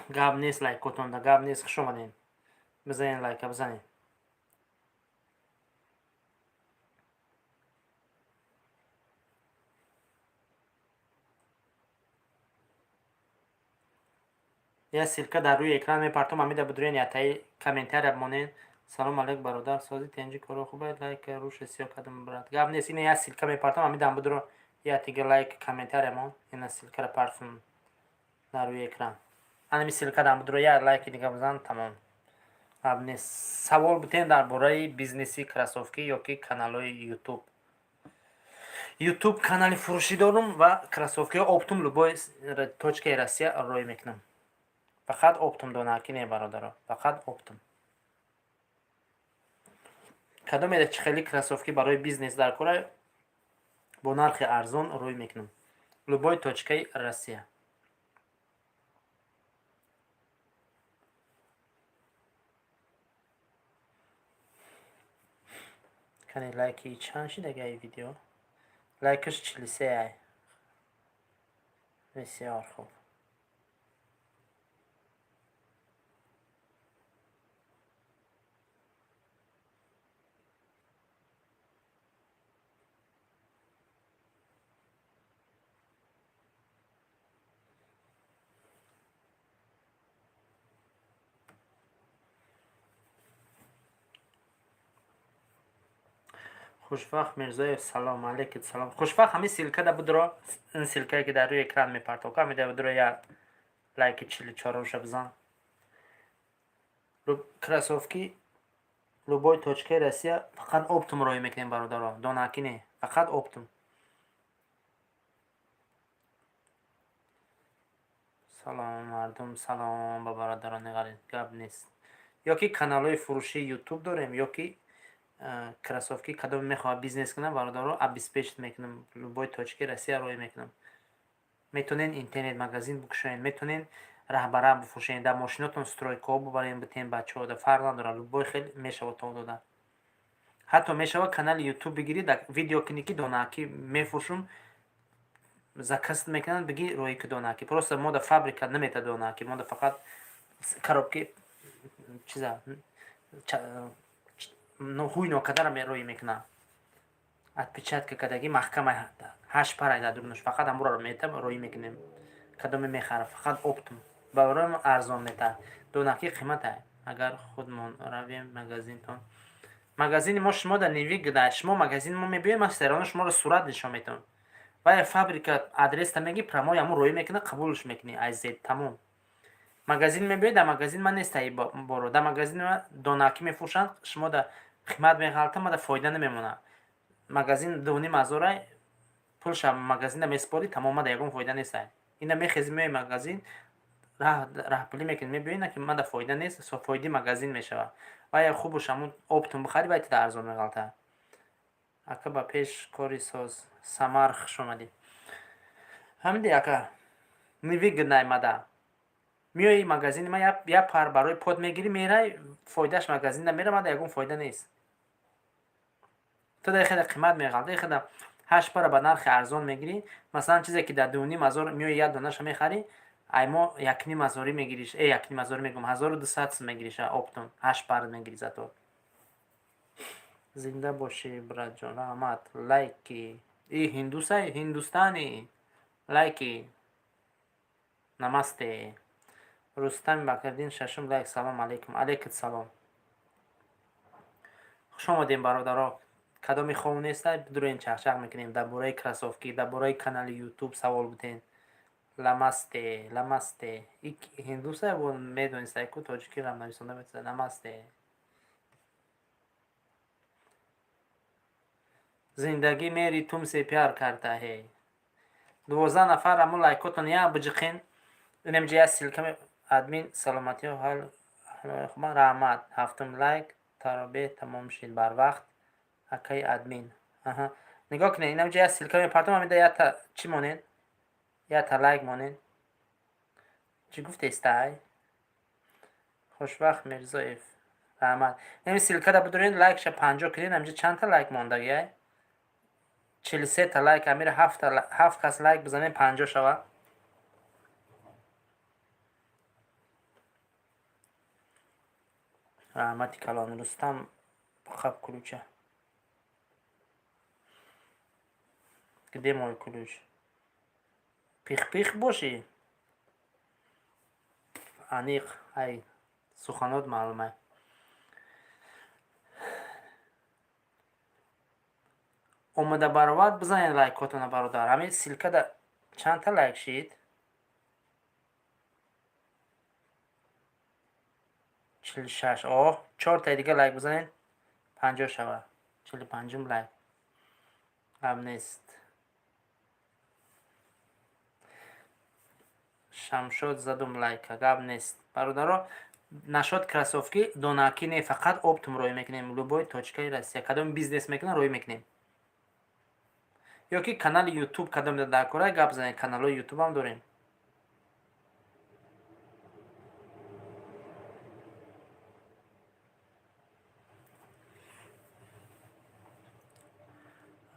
Гап нест, лайкотонда гап нест. Хуш омадем, бизанед лайка, бизанед. Я ссылка дар рӯи экран мепартом, ҳамида бидурен, ятаи комментария бимонед. Салом алейк, бародар, сози, тенҷи, коро хубай? Лайк руша сиё кардам, брат. Гап нест, ина я ссылка мепартом, ҳамидам бидуро, я тига лайк, комментария мон. Ина ссылкара партом дар рӯи экран, анами ссылка дам бидуро, я лайки дига бизан, тамом, гап нест. Савол битен дар бораи бизнеси кроссовки ё ки каналҳои Ютуб. Ютуб канали фурӯшӣ дорум ва кроссовкиҳо оптом любой точкаи Россия роӣ мекунам. Фақат оптом, донаки не, бародаро, фақат оптом. Кадомеда чӣ хели кроссовки барои бизнес дар кора, бо нархи арзон рӯй мекунам, любой точкаи Россия. Кани, лайки чанд шидагаи видео? Лайкаш 43 ай. Бисёр хуб. Хушвақт Мирзоев, салом алейкум. Салом, Хушвақт. Ҳамин ссылкада будро, ин ссылкае, ки дар рӯи экран мепартока, ҳамида будро, я лайки 44-умша бизан. Кроссовки любой точкаи Россия, фақат оптом роӣ мекунем, бародаро, донаки не, фақат оптом. Салом, мардум, салом ба бародарони ғариб. Гап нест, ё ки каналҳои фурӯшии Ютуб дорем, ё ки кроссовки. Кадоме мехоҳад бизнес кунад, бародаро, обеспечить мекунам, любой точкаи Россия роӣ мекунам. Метонен интернет магазин бикушоен, метонен раҳбара бифурӯшен, дар мошинотон стройкаҳо бубарен, битен бачаҳо, да фарқ надорад, любой хел мешавад то дода. Ҳатто мешавад канали Ютуб бигирӣ, видео кунӣ, ки донаки мефурӯшум, заказ мекунанд, бигӣ, роӣ ки донаки. Просто мо да фабрика намета донаки, мо да фақат коробки чиза ҳуй нокадара роӣ мекунад, отпечатка кадаги маҳкама, ҳашт парай дар дурнаш, фақат ҳамураро мета, роӣ мекунем. Кадоме мехарад, фақат оптом барои арзон метаҳад, донаки қиматай. Агар худмон равем магазинтон? Магазини мо шумо да невыгодно. Шумо магазини мо мебиёед, ман всё равно шуморо сурат нишон метавам. Вая фабрика адреста меги, прямой ҳамун роӣ мекунад, қабулш мекунӣ аз зед, тамом. Магазин мебиёед, дар магазин ман нестаи боро, дар магазини ма донаки мефурӯшанд, шумо да қимат меғалта, ма да фоида намемонад. Магазин 2,5 ҳазорай, пулша магазинда месупорӣ, тамом, ма да ягон фоида нестай. Ина мехези, меои магазин, раҳпулӣ мекунӣ, мебиёӣ, на ки ма да фоида нест, фоидаи магазин мешавад. Вая хубуш ҳамун оптом бихарӣ, вай тида арзон меғалта. Ака, ба пеш, кори соз. Самар, хуш омадӣ. Ҳамиди, ака, невыгодно мада. Миёи магазини ма, як пар барои под мегирӣ, мерай, фоидааш магазинда мера, мада ягон фоида нест. Ту да хеле қимат меғалта, хеле ҳашт пара ба нархи арзон мегирӣ. Масалан, чизе ки дар 2,5 ҳазор миёи, як донаша мехарӣ, ай мо 1,5 ҳазорӣ мегириш, 1,5 ҳазорӣ мегӯм, 1200 сум мегириша оптом, ҳашт пар мегирӣ зато. Зинда бошӣ, братҷон, раҳмат. Лайки и ҳиндусай, ҳиндустани лайки. Намасте. Рустами Бакриддин, шашум лайк. Салом алейкум. Алейкум салом, хуш омадем, бародаро. Кадоми хов нестай, бидурен, чахчах мекунем дар бораи кроссовки, дар бораи канали Ютуб савол бутен. Ламасте, ламасте. Ҳиндусай бо медонистай ку тоҷикирам нависонда метавонад. Намасте. Зиндагӣ мери тумсе пяр карда ҳе. 12 нафар, аммо лайкотон я биҷиқен. Инамҷа я ссылка. Админ, саломатиҳо, ҳол хуба? Раҳмат. Ҳафтум лайк. Таробеҳ тамом шид барвақт, акаи админ. Нигоҳ кунед, инамҷа я ссылка мепартом, ҳамида ята чӣ монед, ята лайк монед. Чӣ гуфтестай? Хушвақт Мирзоев, раҳмат. Ин ссылкада бидурен, лайкша 50 кунед. Ҳамҷа чандта лайк мондагиай? 43-та лайк. Амира ҳафт кас лайк бизанем, 50 шавад. Раҳмати калон, Рустам, хаб ключа. Где мой ключ? Пих-пих бошӣ? Аниқ, ай суханот маълумай. Омада баровард, бизанед лайкотона, бародар. Ҳамин ссылкада чандта лайк шид? 46. Оҳ, чортаи дига лайк бизанед, 50 шава. 45-ум лайк. Гап нест. Шамшод, задум лайка, гап нест. Бародаро, нашод кроссовки донаки не, фақат оптом роӣ мекунем. Любой точкаи Россия. Кадом бизнес мекунам, роӣ мекунем. Ё ки канали Ютуб кадом дар кора, гап занед, каналҳои Ютубам дорем.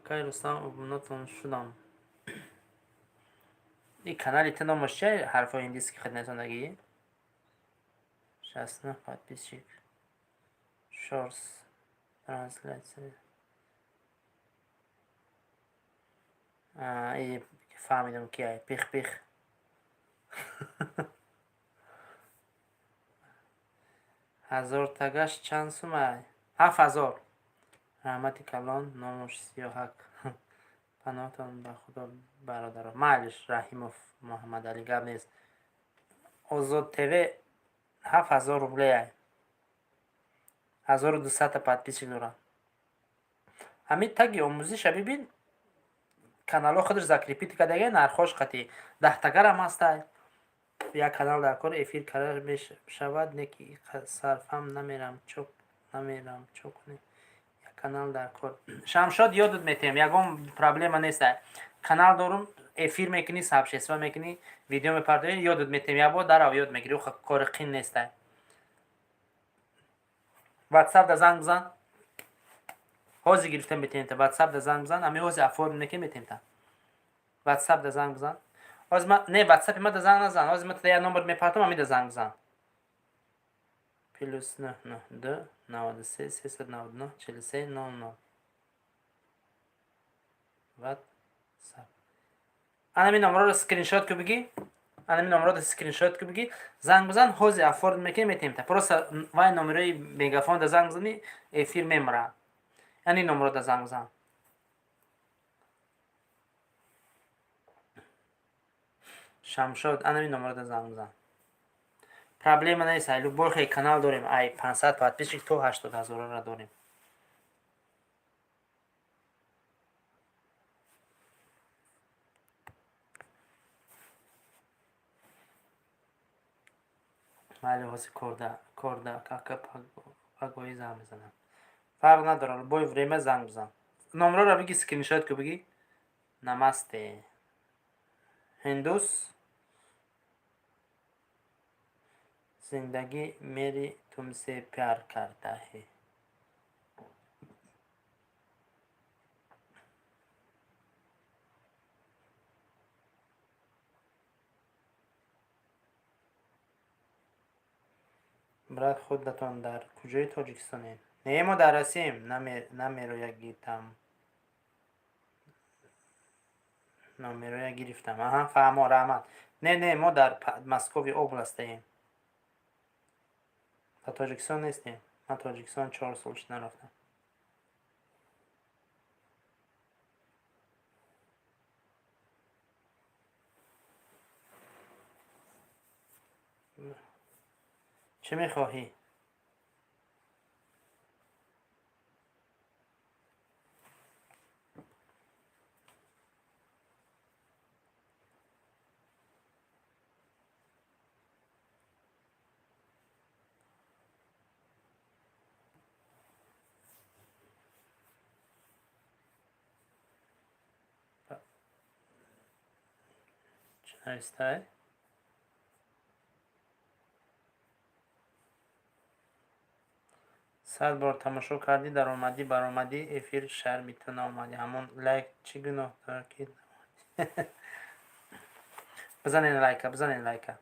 Акай Рустам, обунатон шудам. И канали ту номаш чия? Ҳарфҳои индийски хидматонагӣ? 69 подписчик. Шорс. Трансляция. И фаҳмидам ки ай пих пих. Ҳазор тагаш чанд сумай? 7000. Раҳмати калон, номуш Сиёҳак. Паноҳтон ба Худо, бародаро. Майлиш, Раҳимов Муҳаммадалӣ, гап нест. Озод ТВ 7000 рублеай. 1200-та подписчик дорам. Ҳамин таги омӯзиша бибин, каналҳо худаш закрепить кардага, нархош қатӣ даҳтагарам ҳастай. Як канал дар кор эфир карда мешавад, не ки сарфам намерам, чоп намерам, чо кунем? Як канал дар кор. Шамшод, ёдат метиҳем, ягон проблема нестай. Канал дорум, эфир мекунӣ, сообщество мекунӣ, видео мепардоӣ, ёдат метиҳем. Як бор дарав, ёд мегирӣ, кори қин нестай. Ватсап да занг бизан. Ҳозир гирифта метиҳем та. Ватсап да занг бизан, ами ҳозир оформить мекунем, метиҳем та. Ватсап да занг бизан. Ҳозир ма не, ватсапи ма да занг назан. Ҳозир ма та як номер мепартам, ами да занг бизан. +992 93 399 43 00 Ватсап. Анами номерро скриншот ку бигӣ. Анами номерро скриншот ку бигӣ. Занг бизан, ҳозир оформить мекунем, метиҳем та. Просто вай номерои мегафон да занг бизанӣ, эфир мемирад. Яъне номерро да занг бизан. Шамшод, анами номерро да занг бизан. Проблема нест, ай любой хел канал дорем, ай 500 подписчик то 80 ҳазорара дорем. Майли, ҳозир корда, корда, кака пагоҳӣ занг мезанам. Фарқ надорад, любое время занг бизан. Номерро биги, скриншот ку биги. Намасте. Ҳиндус зиндагӣ мери тумсе пяр карда ҳе. Брат, худатон дар куҷои Тоҷикистонед? Не, мо дар Россияем. Намероя гитам. Номероя гирифтам. Аҳа, фаҳмо, раҳмат. Не, не, мо дар Москови областаем. Дар Тоҷикистон нестем. Ман Тоҷикистон 4 сол шуд нарафтам. Чӣ мехоҳӣ? Чӣ навистай? Сад бор тамошо кардӣ, даромадӣ, баромадӣ, эфир шарми ту наомадӣ. Ҳамон лайк чӣ гуноҳ дорад ки бизанед лайка, бизанед лайка.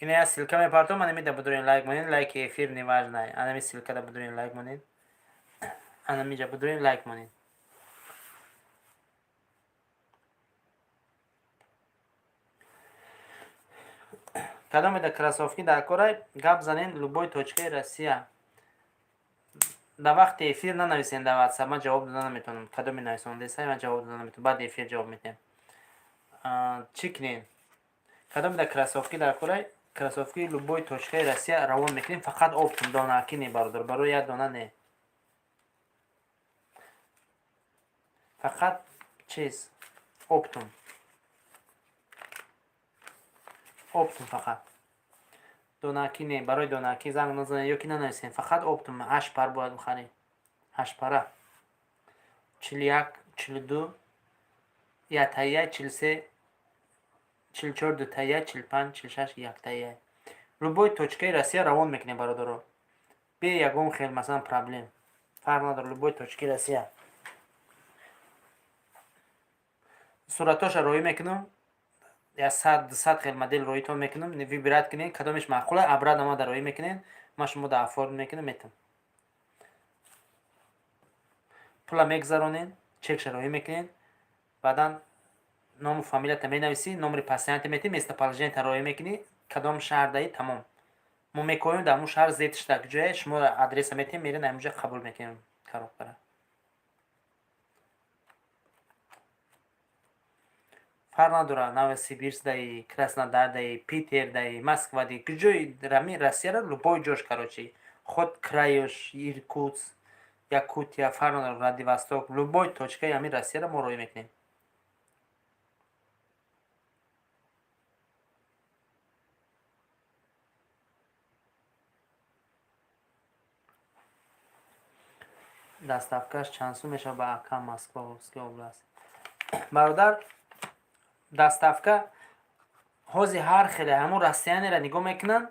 Ина я ссылка мепартом, анами да будурен лайк монед, лайки эфир неважно. Анами ссылка да будурен лайк монед. Анамиҷа будурен лайк монед. Кадомеда кроссовки дар корай, гап занен, любой точкаи Россия. Дар вақти эфир нанависен дар WhatsApp, ман ҷавоб дода наметавонам. Кадоме нависондесай, ман ҷавоб дода наметавонам. Баъди эфир ҷавоб медиҳем. Чӣ кунем? Кадомеда кроссовки дар корай, кроссовки любой точкаи Россия равон мекунем, фақат оптом, донаки не, бародар, барои як дона не. Фақат чиз, оптом. Оптом фақат. Донаки не, барои донаки занг назанед ё ки нанависем. Фақат оптом, ҳашт пар бояд бихарем. Ҳашт пара. 41, 42, яктая, 43, 44, дутая, 45, 46, яктая. Любой точкаи Россия равон мекунем, бародаро. Бе ягон хел, масалан, проблем. Фарқ надорад, любой точкаи Россия. Суратоша роӣ мекунам, я 100, 200 хел модел роитон мекунам, выбирать кунед, кадомеш маъқул аст, обратно ма да роӣ мекунед, ман шумо да оформ мекунам, метам. Пула мегзаронед, чекша роӣ мекунед, баъдан ному фамилията менависӣ, номери постоянныйта метӣ, местоположениета роӣ мекунӣ, кадом шаҳр даи, тамом. Мо мекоем дар ҳамун шаҳр, зетш дар ҷое, шумо адреса метиҳем, мерем ҳамунҷа қабул мекунем коробкара. Фарқ надорад, Новосибирск даи, Краснодар даи, Питер даи, Москва даи, куҷои рами Россияро, любой ҷош, короче, хоть крайш, Иркутск, Якутия, фарқ надорад, Владивосток, любой точкаи ҳамин Россияро мо роӣ мекунем. Доставкаш чанд сум мешавад ба Ака, Московская область? Бародар, доставка ҳози ҳар хеле, ҳамун расстояниеро нигоҳ мекунанд,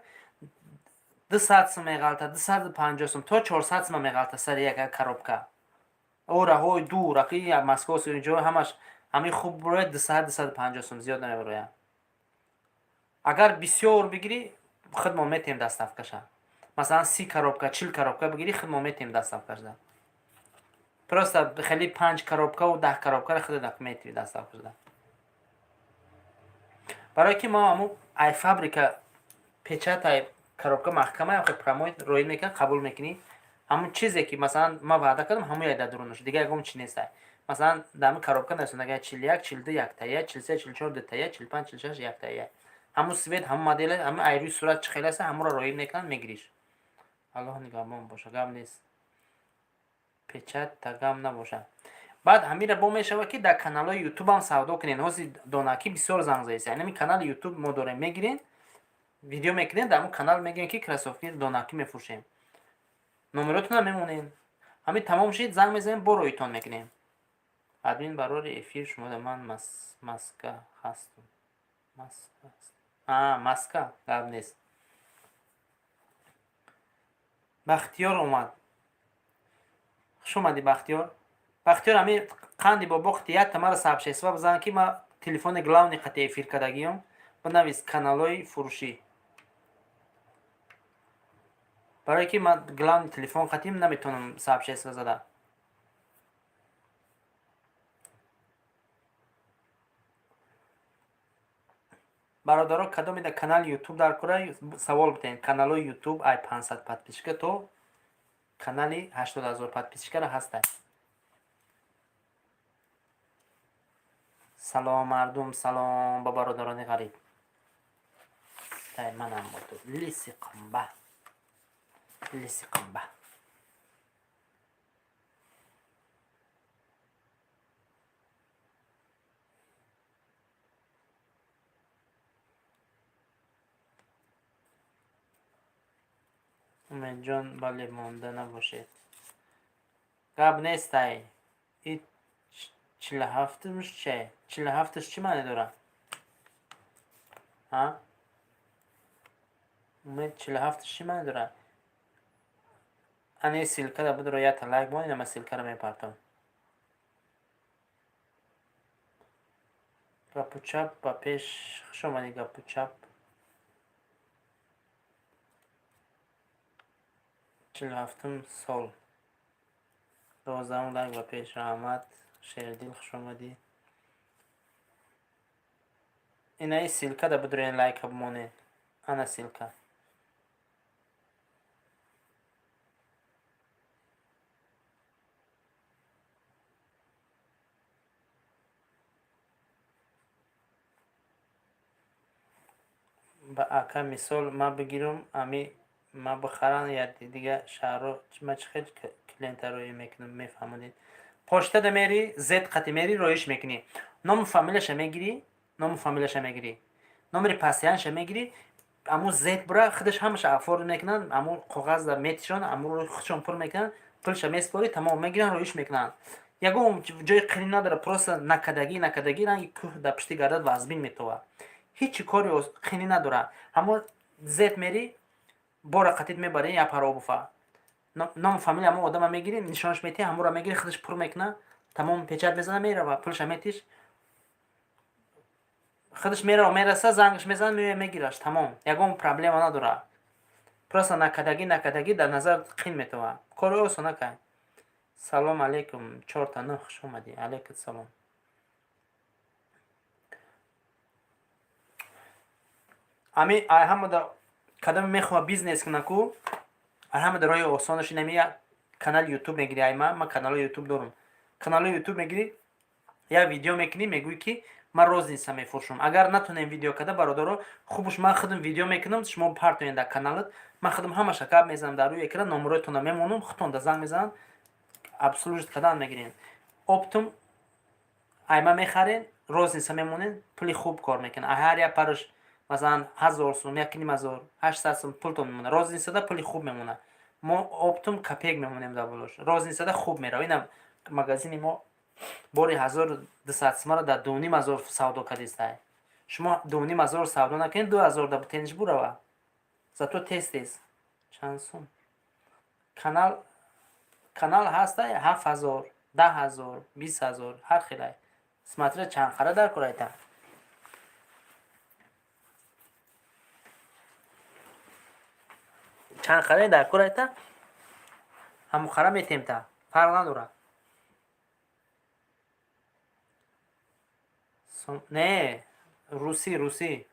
200 сум меғалта, 250 сум, то 400 сума меғалта сари як коробка. О раҳои дур, аки Московский ҷо ҳамаш ҳамин хуб бурояд 200, 250 сум, зиёд намебарояд. Агар бисёр бигирӣ, худмон метиҳем доставкаша. Масалан, 30 коробка, 40 коробка бигирӣ, худмон метиҳем доставкашда. Просто хеле панҷ коробкаву 10 коробкаро худат метиҳӣ доставкашда. Барое ки мо ҳамун ай фабрика печатай коробка маҳкама хел прямой роӣ мекунад, қабул мекунӣ. Ҳамун чизе ки масалан ман ваъда кардам, ҳамун яй дар дурунаш, дигар ягон чи нестай. Масалан, дар ҳамин коробка нависондага 41, 42, яктая, 43, 44, дутая, 45, 46, яктая. Ҳамун цвет, ҳамун модел, ҳамун ай рӯи сурат чӣ хел аста, ҳамунро роӣ мекунанд, мегириш. Аллоҳ нигаҳбон боша, гап нест. Печать гам набошад. Баъд ҳамира бо мешавад, ки дар каналҳои ютубам савдо кунед. Ҳозир донаки бисёр занг заиста. Ҳамин канали ютуб мо дорем, мегирен, видео мекунем, дар ҳамун канал мегӯем, ки кроссовки донаки мефурӯшем. Номеротонро мемонем. Ҳамин тамом шид, занг мезанем, бо роитон мекунем. Админ, барори эфир шумода, ман Маска ҳастам. А, Маска, гап нест. Бахтиёр омад. Хуш омадӣ, Бахтиёр. Бахтиёр, ҳамин қанди бобо қити якта маро сообщество бизан, ки ман телефони главный қати эфир кардагиём. Бинавис каналҳои фурӯшӣ. Барое ки ман главный телефон қатим наметавонам сообщество зада. Бародаро, кадоме дар канали ютуб дар кора, савол битаҳед. Каналҳои ютуб ай 500 подписчика то канали 80 000 подписчикаро ҳастанд. Салом, мардум, салом ба бародарони ғариб. Дай манам бо ту лиси қумба. Лиси қумба. Умедҷон, бале, монда набошед. Гап нестай. И 47-мш че? 47-ш чӣ маъне дорад? Ҳа? Умед, 47-ш чӣ маъне дорад? Ане ссылкада будро, якта лайк монед, ама ссылкаро мепартом. Гапу чап ба пеш, хуш омадӣ, гапу чап. 47-ум сол. 12-ум лайк ба пеш. Раҳмат, Шердил, хушомадӣ. Инаи ссылка да бидурен, лайка бимонед. Ана ссылка. Ба ака, мисол, ма бигирум, ами ма бихарам, я дига шаҳрҳо ма чӣ хел клиента роӣ мекунам, мефаҳмонед? Почтада мери, зет қати мери, роиш мекунӣ. Ному фамилияша мегирӣ, ному фамилияша мегирӣ, номери пасиянша мегирӣ, аму зет бура худаш ҳамаша оформ мекунанд, аму коғазда метишон, аму худшон пур мекунанд, пулша меспорӣ, тамом, мегиранд, роиш мекунанд. Ягон ҷои қирин надора, просто накадагӣ, накадагӣ, ранги кӯҳ дар пишти гардад, вазбин метова. Ҳечи кори қинӣ надора. Ҳамо зет мери, бора қатит мебарӣ, я пара обуфа. Ному фамилия ҳамо одама мегирӣ, нишонаш метиҳӣ, ҳамура мегирӣ, худаш пур мекуна, тамом, печать мезана, мерава, пулша метиш. Худаш мерава, мераса, зангаш мезана, меоя, мегираш, тамом. Ягон проблема надора. Просто накадагӣ, накадагӣ дар назар қин метова. Кори осон накай. Салом алейкум, чорта нӯ, хуш омадӣ. Алейкум салом. Ами ай ҳамада кадоме мехоҳа бизнес куна ку, ай ҳамада роҳи осонаш инами як канали ютуб мегирӣ. Ай ма каналҳои ютуб дорум. Каналҳои ютуб мегирӣ, як видео мекунӣ, мегӯӣ, ки ман розница мефурӯшам. Агар натонем видео карда, бародаро, хубуш ман худам видео мекунам, шумо партоед дар каналат, ман худам ҳамаша гап мезанам дар рӯи экран, номероятонро мемонам, худтон да занг мезанам, обслуживать кардан мегирем. Оптом айма мехарен, розница мемонен, пули хуб кор мекунад. Ҳар як параш, масалан, 1000 сум, 1500, 800 сум пултон мемонад. Розницада пули хуб мемонад. Мо оптом копеек мемонем дар болош. Розницада хуб мерава. Инам магазини мо бори 1200 сумаро дар 2500 савдо кардистай. Шумо 2500 савдо накунед, 2000 да бутениш бурава. Зато тез тез. Чанд сум? Канал ҳастай 7000, 10 000, 20 000, ҳар хелай. Смотря чанд қара дар корайта. Чанд қарае дар корайта, ҳамон қара метемта. Фарқ надорад. Не, русӣ, русӣ.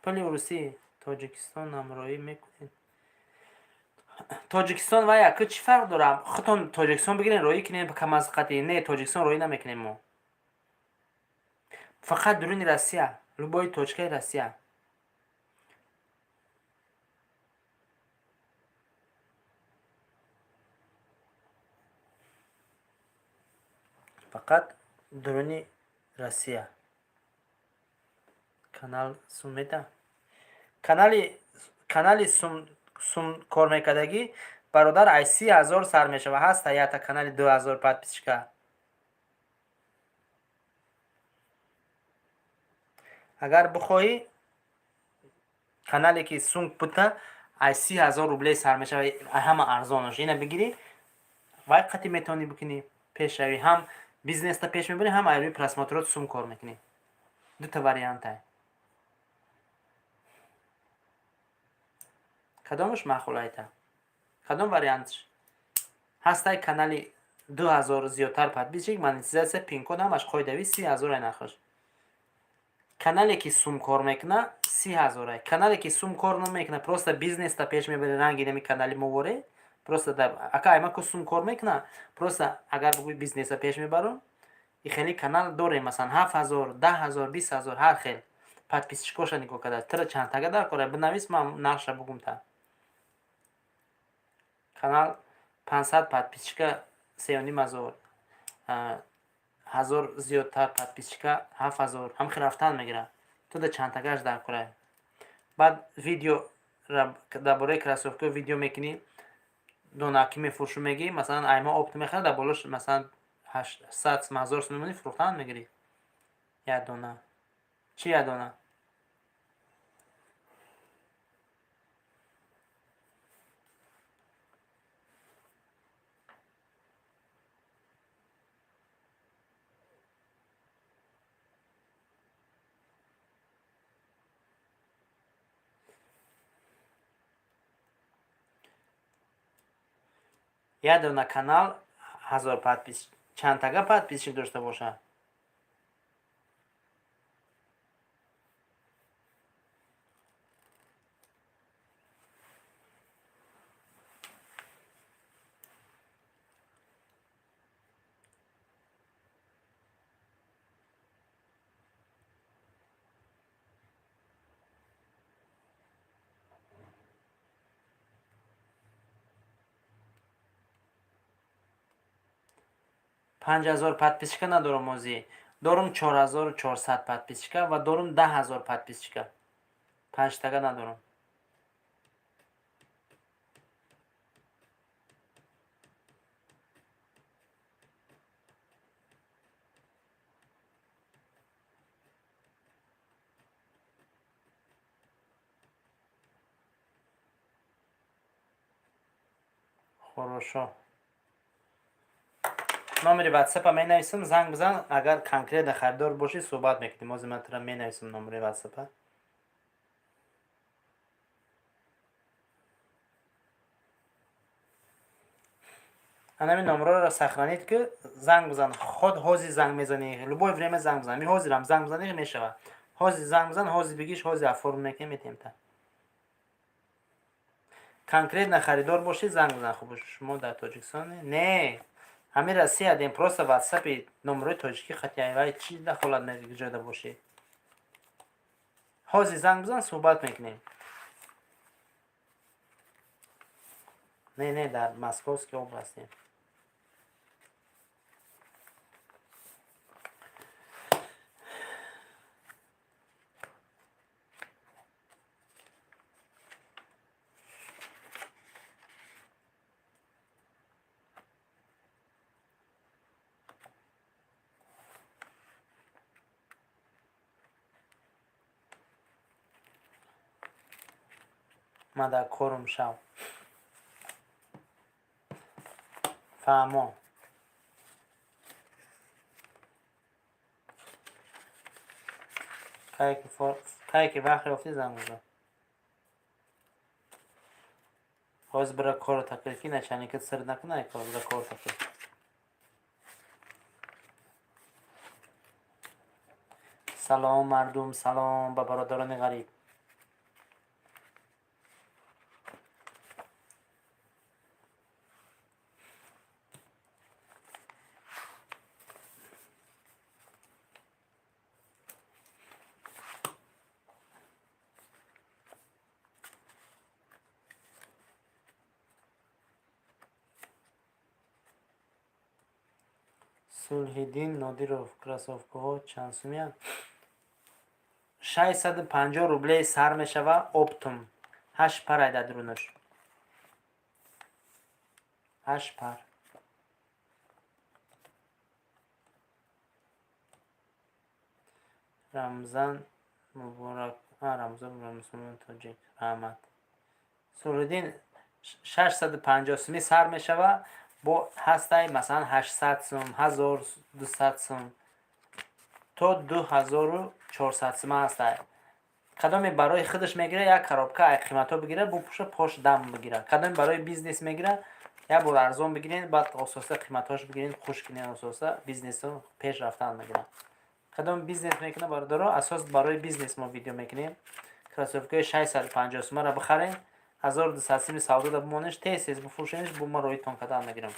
Пули русӣ. Тоҷикистон ҳамроҳӣ мекунед? Тоҷикистон вай ака чӣ фарқ дорад? Худтон Тоҷикистон бигирен, роҳӣ кунед камазқати. Не, Тоҷикистон роҳӣ намекунем мо. Фақат дуруни Россия, любой точкаи Россия. Фақат дуруни Россия. Канал сум мета? Канали сум кор мекардагӣ, бародар, ай 30 000 сар мешава. Ҳаста якта канали 2000 подписчика. Агар бихоҳӣ, канале ки сум бута, ай 30 000 рублей сар мешава, ҳама арзонаш. Ина бигирӣ, вай қати метавонӣ бикунӣ, пешравӣ, ҳам бизнеста пеш мебарӣ, ҳам ай рӯи просмотрот сум кор мекунӣ. Дута вариантай. Кадомаш маъқул айта? Кадом вариантш? Ҳастай канали 2000 зиёдтар подписчик, монетизатсия, пинкод, ҳамаш қоидавӣ, 30 000 ай нархаш. Канале ки сум кор мекуна, 30 000 ай. Канале ки сум кор намекуна, просто бизнеста пеш мебари, ранги нами канали моворе, просто ака айма ку сум кор мекуна, просто агар бигӯи бизнеса пеш мебарам, и хеле канал дорем, масалан, 7000, 10 000, 20 000, ҳар хел подписчикоша нигоҳ карда. Тира чандтага дар кора, бинавис, ман нархша бугум та. Канал 500 подписчика 3500, 1000 зиёдтар подписчика 7000, ҳам хел рафтан мегирад. Ту да чандтагаш дар кора. Баъд видео дар бораи кроссовкаҳо видео мекунӣ, донаки мефурӯшу мегӣ, масалан, айма опт мехарад, дар болош, масалан, 800 сум, 1000 сум мемонӣ, фурӯхтан мегирӣ. Як дона. Чӣ як дона? Як дона канал 1000 подпис, чандтага подписчик дошта бошад? 5000 подписчика надорам озӣ, дорум 4400 подписчика ва дорум 10 000 подписчика. Панҷтага надорам. Хорошо, номери ватсапа менависам, занг бизан. Агар конкретно харидор бошӣ, суҳбат мекунем. Ҳозир ман тура менависам номери ватсапа. Анами номерро сохранить ки, занг бизан. Худ ҳозир занг мезанӣ, любое время занг бизан. Ми ҳозирам занг бизанӣ, мешавад. Ҳозир занг бизан, ҳозир бигиш, ҳозир оформ мекунем, метиҳем та. Конкретно харидор бошӣ, занг бизан. Хуб, шумо дар Тоҷикистон не, ҳамин Россия дем. Просто ватсапи номерои тоҷикӣ хати, вай чӣ дахолат ҷода бошӣ. Ҳозир занг бизан, суҳбат мекунем. Не, не, дар Московский областем. Ман дар корум, шав. Фаҳмо. Кае ки вақт ёфтӣ, занг бизан. Ҳозир бира корро такрир ки начальникат сир накунад. Кор бира, кор такрир. Салом, мардум, салом ба бародарони ғариб. Сулҳиддин Нодиров: кроссовкаҳо чанд сумиянд? 650 рублей сар мешава, оптом, ҳашт парай дар дурунаш, ҳашт пар. Рамзан муборак, Рамзан мусулмон тоҷик, раҳмат. Сулҳиддин, 650 сумӣ сар мешава, бо ҳастай, масалан, 800 сум, 1200 сум то 2400 сума ҳастай. Кадоме барои худаш мегира, як коробка ай қиматҳо бигира, бупӯша, пош дам бигира. Кадоме барои бизнес мегира, як бор арзон бигирен, баъд ососта қиматҳош бигирен, хуш кунен, ососта бизнесо пеш рафтан мегирад. Кадом бизнес мекуна, бародаро, асос барои бизнес мо видео мекунем. Кроссовкаи 650 сумаро бихарен, 1200 суми савдода бимонеш, тез тез бифурӯшениш, бо ма роитон кардан мегирам.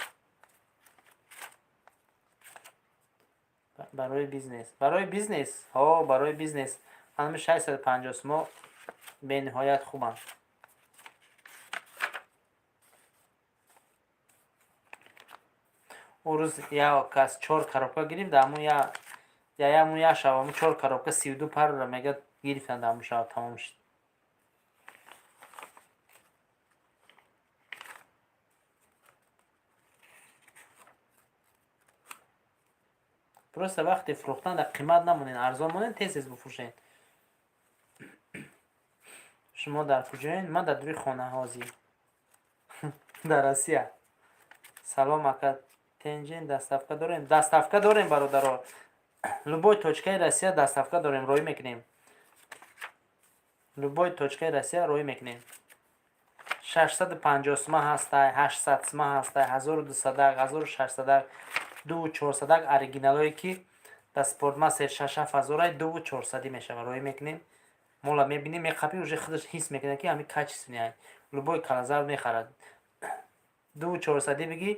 Барои бизнес, барои бизнес, ҳо, барои бизнес ҳанами 650 сумо бениҳоят хубанд. Он рӯз як кас чор коробка гирифт, дар ҳамун ҳамун як шаб ҳамун чор коробка 32 парро мега гирифтанд, дар ҳамун шаб тамом шуд. Просто вақте фурӯхтан дар қимат намонед, арзон монед, тез тез бифурӯшед. Шумо дар куҷоед? Ман дар дури хона ҳозир, дар Россия. Салом, ака, тенҷин доставка дорем? Доставка дорем, бародаро, любой точкаи Россия доставка дорем, роӣ мекунем. Любой точкаи Россия роӣ мекунем. 650 сума ҳастай, 800 сума ҳастай, 1200-ак, 1600-ак, дуву чорсадак. Оригиналое, ки дар Спортмастер шаш-ҳафт ҳазорай, дуву чорсадӣ мешавад. Роҳӣ мекунем, мола мебинем, меқапӣ, уже худаш ҳис мекунад, ки ҳамин качественный. Любой калазар мехарад. Дуву чорсадӣ бигӣ,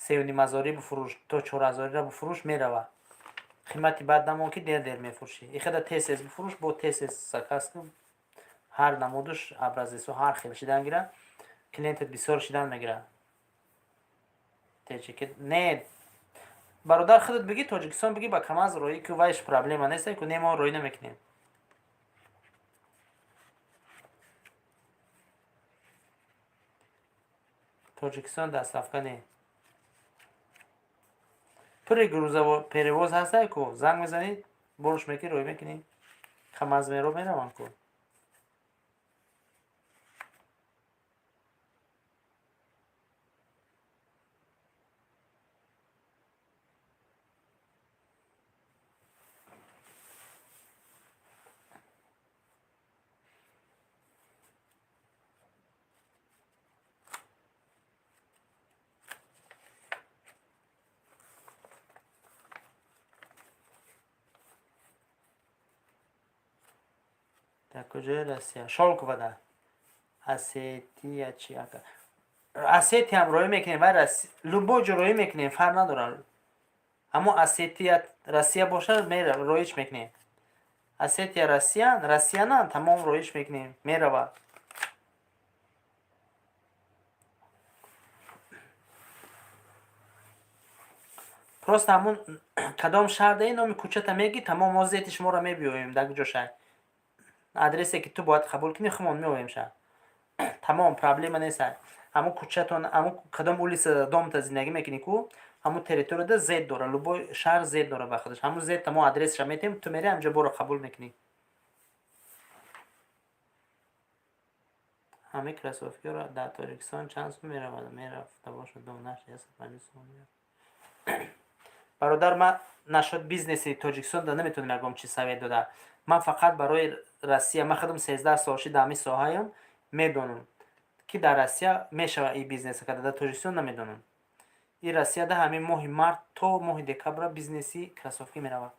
сеюнимазорӣ бифурӯш, то чорҳазориро бифурӯш, мерава. Қимати бад намон, ки дер дер мефурӯшӣ. Ихада тез тез бифурӯш, бо тез тез заказ кун. Ҳар намудуш, образецо ҳар хел шидан гира, клиентат бисёр шидан мегирад. Не, бародар, худат бигӣ, Тоҷикистон бигӣ, ба КамАЗ роҳӣ ку, вайш проблема нест ку. Не, мо роҳӣ намекунем. Тоҷикистон доставка не, пури грузоперевоз ҳастай ку. Занг мезанӣ, борш мекунӣ, роҳӣ мекунӣ. КамАЗ меро мераванд ку. Дар куҷои Россия? Шолковада. Осетия чи, ака? Осетиям роҳӣ мекунем вай, любой ҷо роҳӣ мекунем, фарқ надорад. Аммо Осетия Россия бошад, роҳиш мекунем. Осетия Россия, Россия на, тамом роҳиш мекунем, меравад. Просто ҳамун кадом шаҳр даи, номи кӯчата мегӣ, тамом, мо зети шуморо мебиёем. Дар куҷо шаҳр, адресе, ки ту бояд қабул кунӣ, хумон меоем шаҳр, тамом, проблема нест. Ҳамун кӯчатон, ҳамун кадом улица, домта зиндагӣ мекунӣ ку, ҳамун территорияда зед дора. Любой шаҳр зед дора ба худаш. Ҳамун зед мо адресша метиҳем, ту мери, ҳамҷо боро қабул мекунӣ. Ҳамин кроссовкиро дар Тоҷикистон чанд сум меравад, мерафта бошад? Донаш 150 сум. Бародар, ман нашод бизнеси Тоҷикистон да наметавонам ягон чиз совет дода. Ман фақат барои Россия. Ман худам 13 сол шид дар ҳамин соҳаям, медонам, ки дар Россия мешавад и бизнеса карда, дар Тоҷикистон намедонам. И Россияда ҳамин моҳи март то моҳи декабра бизнеси кроссовки меравад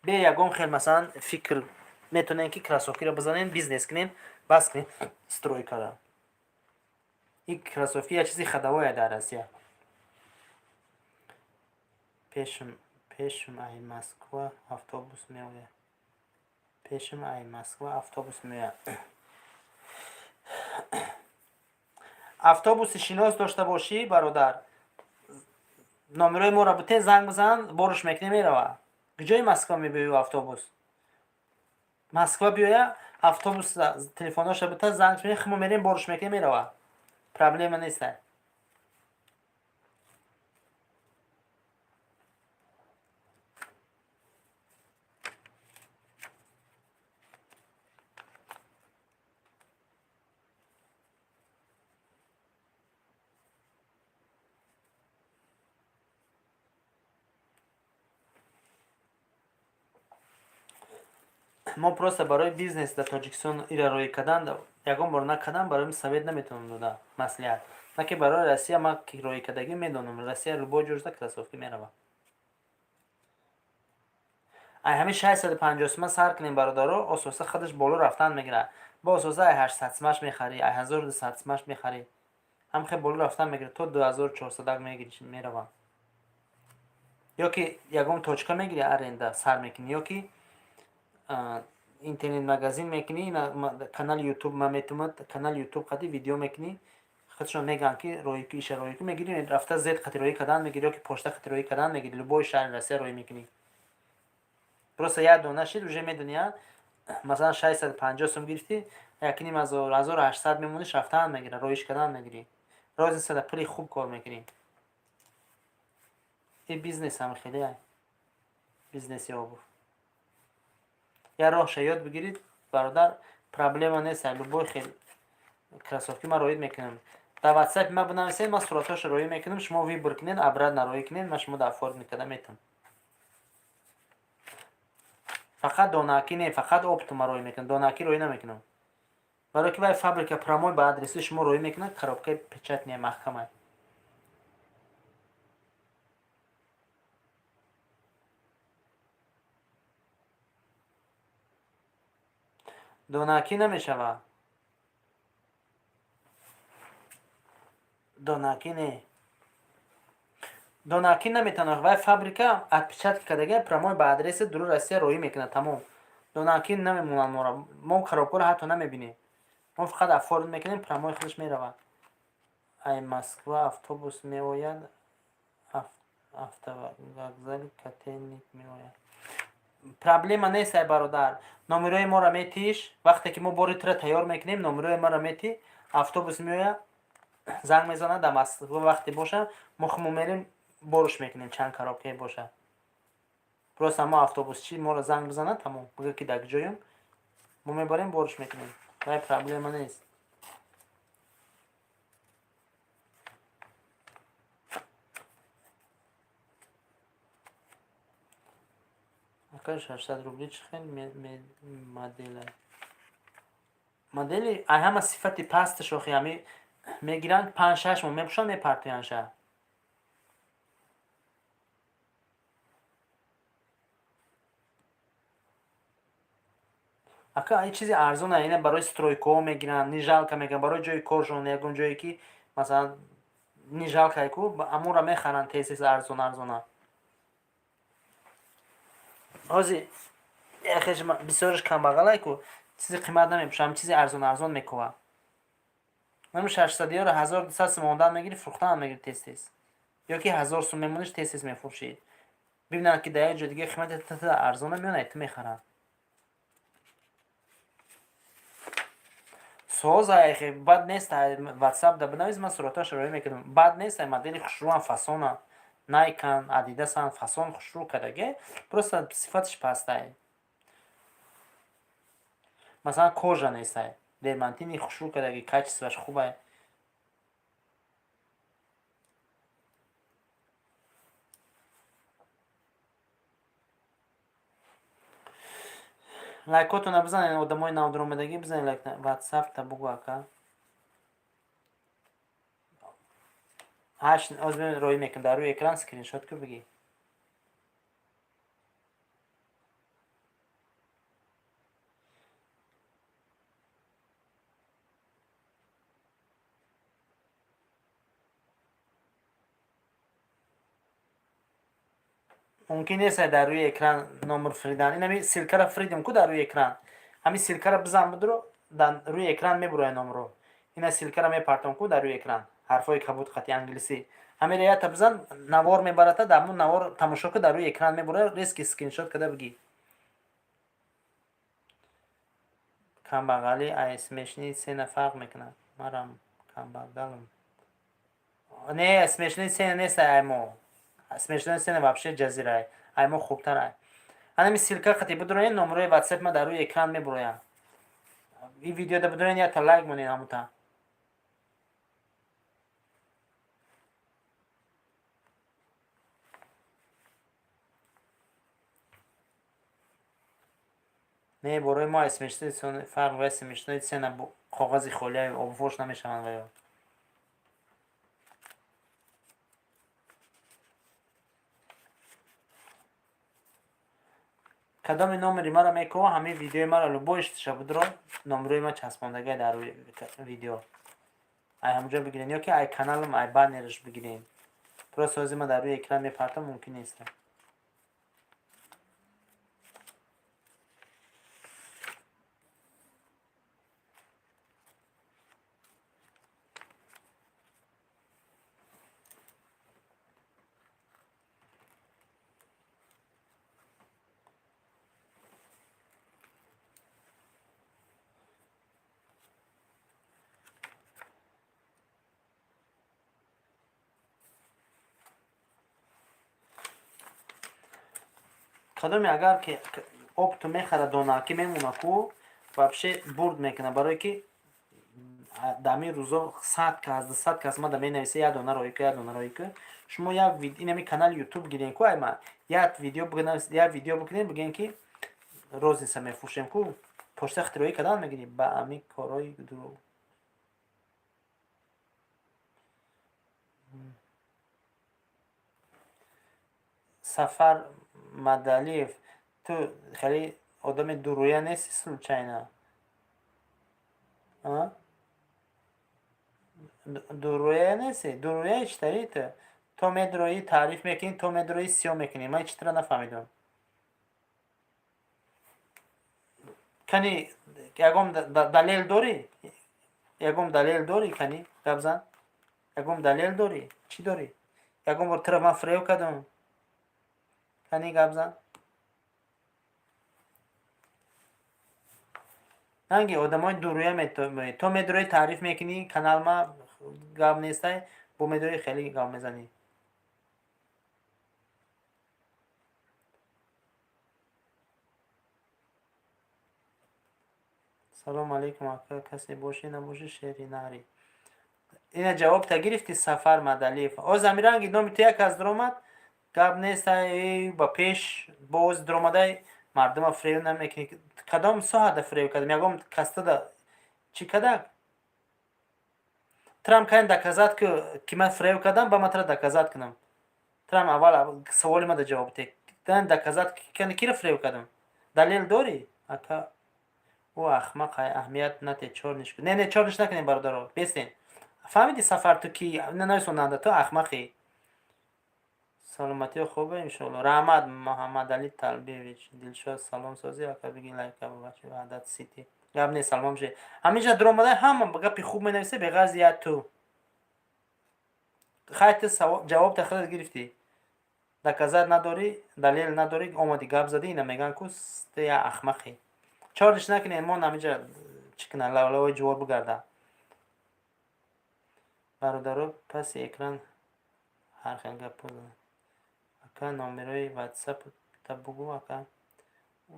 бе ягон хел, масалан, фикр. Метавонем, ки кроссовкиро бизанем, бизнес кунем, бас кунем стройкара. И кроссовки як чизи ходовое дар Россия. Пешум ай Москва автобус меояд, пешум ай Москва автобус меояд. Автобуси шинос дошта бошӣ, бародар, номерои моро бутен, занг бизан, боруш мекунем, мерава. Куҷои Москва мебиёю автобус? Москва биёя автобус, телефоноша бута, занг мо мерем, боруш мекунем, мерава, проблема неста. Мо просто барои бизнес дар Тоҷикистон ира роӣ кардан ягон бор накардам, барои совет наметавонам дода, маслиҳат на, ки барои Россия ман ки роӣ кардагӣ медонам, Россия любой ҷо кроссовки мерава. Ай ҳамин 650 сума сар кунем, бародаро, ососа худаш боло рафтан мегирад. Бо ососа ай 800 сумаш мехарӣ, ай 1200 сумаш мехарӣ, ҳам хел боло рафтан мегирад, то 2400 мегирӣ, мерава. Ё ки ягон точка мегирӣ, аренда сар мекунӣ, ё ки интернет магазин мекунӣ, канали Ютуб ма метумад, канали Ютуб қади видео мекунӣ, худшон мегӯянд, ки роҳӣ ки, иша роҳӣ ки, мегирӣ, рафта зед қати роҳӣ кардан мегирӣ, ё ки почта қати роҳӣ кардан мегирӣ, любой шаҳри Россия роҳӣ мекунӣ. Просто як дона шид, уже медонӣ, масалан, 650 сум гирифтӣ, якним ҳазор, 1800 мемониш, рафтан мегира, роҳиш кардан мегирӣ. Розницада пули хуб кор мекунӣ. И бизнес ҳам хеле бизнеси обув. Як роҳша ёд бигирид, бародар, проблема нест. Любой хел кроссовки ман роҳид мекунам. Дар Ватсапи ман бинависед, ман суратҳошо роҳӣ мекунам, шумо выбор кунед, обратно роҳӣ кунед, ман шумо дар оформить карда метавонам. Фақат донаакӣ не, фақат оптом ма роҳӣ мекунам, донаакӣ роҳӣ намекунам. Барое ки вай фабрика прямой ба адреси шумо роӣ мекунад, коробкаи печатный маҳкамай. Донакӣ намешавад. Донакӣ не. Донакӣ наметавонад. Вай фабрика отпечатка кардагия, прямой ба адреси дуруи Россия роӣ мекунад, тамом. Донакӣ намемонад моро. Мо коробкаро ҳатто намебинем. Мо фақат оформить мекунем, прямой худаш меравад. Ай Москва автобус меояд, автовокзали Котельник меояд. Проблема нест, ай бародар. Номерои моро метиш, вақте ки мо бори тура тайёр мекунем, номерои моро метӣ, автобус меояд, занг мезанад, дар Москва вақте боша, мо хумо мерем, борш мекунем, чанд коробкае боша. Просто мо автобусчи моро занг бизанад, тамом, бигӯ ки дар ҷоем, мо мебарем, борш мекунем. Вай проблема нест. Ака, 600 рубли чӣ хел моделай? Модели ай ҳама сифати пасташ охи ҳами мегиранд, 5-6 моҳ мепӯшанд, мепартоянд ша. Ака, ин чизи арзона, ина барои стройкаҳо мегиранд, не жалко мегиранд, барои ҷои коршон, ягон ҷое ки масалан не жалко ку, амонро мехаранд тез тез, арзон арзона. Ҳозир яхеш бисёраш камбағалай ку, чизи қимат намепӯшад, ҳам чизи арзон арзон мекувад. Нами 600-иёро 1200 сум мондан мегирӣ, фурӯхтанам мегирӣ тез тез. Ё ки 1000 сум мемониш, тез тез мефурӯшӣ. Бибинанд, ки дар як ҷои дига қимати арзона, меояд, ту мехаранд. Соз айхе бад нест, ватсап да бинавис, ман суратҳояшро роӣ мекунам. Бад нест, модели хушрӯам, фасона. Найкан, Адидасан, фасон хушрӯ кардаге, просто сифаташ пастай. Масалан, кожа нестай. Дермантини хушрӯ кардаги, качествоаш хубай. Лайкотона бизанед, одамои навдаромадагӣ, бизанед лайк. Ватсап та бугӯ, ака. Ҳашт оз роӣ мекунам, дар рӯи экран скриншот ку, бигӣ. Мумкин нест дар рӯи экран номер фиридан. Ин ҳами ссылкара фиридим ку дар рӯи экран. Ҳамин ссылкара бизан, бидро, дар рӯи экран мебурояд номро. Ина ссылкара мепартом ку дар рӯи экран. Ҳарфҳои кабуд қати англисӣ. Ҳамин ята бизан, навор мебарата, дар ҳамун навор тамошо ку, дар рӯи экран мебурояд, резко скриншот карда бигӣ. Камбағалӣ ай смешные цена фарқ мекунад. Марам камбағалам. Не, смешные цена нест ай мо. Смешные цена вообще ҷазирай. Ай мо хубтарай. Ҳанами ссылка қати бидроен, номерои ватсап ма дар рӯи экран мебурояд. Ин видеода бидроен, якта лайк монед ҳамута. Не, борои мо смешные фарқ ва смешные цена коғази холия обфош намешаванд ва ё. Кадоми номери маро мекова, ҳамин видеои маро любой штиша будро, номерои ма часпондагай дар рӯи видео. Ай ҳамуҷо бигирен ё ки ай каналам, ай баннераш бигирен. Просто ҳозир ман дар рӯи экран мепартам, мумкин нест. Кадоме агар ки оптом мехарад, донакӣ мемона ку, вообще бурд мекунад, барое ки дар ҳамин рӯзо 100 кас, 200 кас мада менависа: як дона роӣ ку, як дона роӣ ку. Шумо як инами канали Ютуб гирен ку, айма як видео, як видео бикунед, бигӯен ки розница мефурӯшем ку. Почта хитроӣ кардан мегирӣ ба ами корҳои дурӯғ. Сафар Мадалиев, ту хеле одами дурӯя нести случайно? Дурӯя нести? Дурӯяи читари ту? То медроӣ таъриф мекунӣ, то медроӣ сиёҳ мекунӣ. Ман читра нафаҳмидам. Кани ягон далел дорӣ? Ягон далел дорӣ? Кани гап зан. Ягон далел дорӣ? Чӣ дорӣ? Ягон бор туро ман фиреб кардам? Кани гап зан. Ранги одамои дурӯя метои. То медроӣ таъриф мекунӣ, каналма гап нестай, бо медроӣ хеле гап мезанӣ. Салом алейкум, ака, касе бошӣ набошӣ шери нари. Ина ҷавобта гирифтӣ, Сафар Мадалиев. Оз амиранги номи ту як кас дуромад, гап нестай, ба пеш боз дуромадай, мардума фиреб намекунӣ. Кадом соҳада фиреб кардам? Ягон кастада чӣ кадак? Трам кайн доказать ку, ки ман фиреб кардам, ба ман тра доказать кунам. Трам аввал саволи мада ҷавоб те. Доказать кира фиреб кардам? Далел дорӣ? Ака, ӯ ахмақ аҳамият нате, чорниш не, не, чорниш накунем, бародаро, бесен. Фаҳмиди, Сафар, ту ки нанависонанда, ту ахмақӣ. Саломатиё хубе, иншоалло. Раҳмат, Муҳаммадали Талбиевич. Дилшод, салом, созӣ, ака, биги лайка бачи Ваҳдат Сити. Гап не, салом же. Ҳаминҷа дуромада ҳама гапи хуб менависе, беғарзи я ту. Хай, ту ҷавоб та худат гирифтӣ. Доказать надорӣ, далел надорӣ, омадӣ гап задӣ, ина мегӯянд ку ту я ахмақӣ. Чорниш накунем, мон ҳаминҷа чӣ кунад, лавлавои ҷувор бигарда. Бародаро, паси экран ҳар хел гапҳо заданд. Ака, номерои ватсап та бугӯ, ака.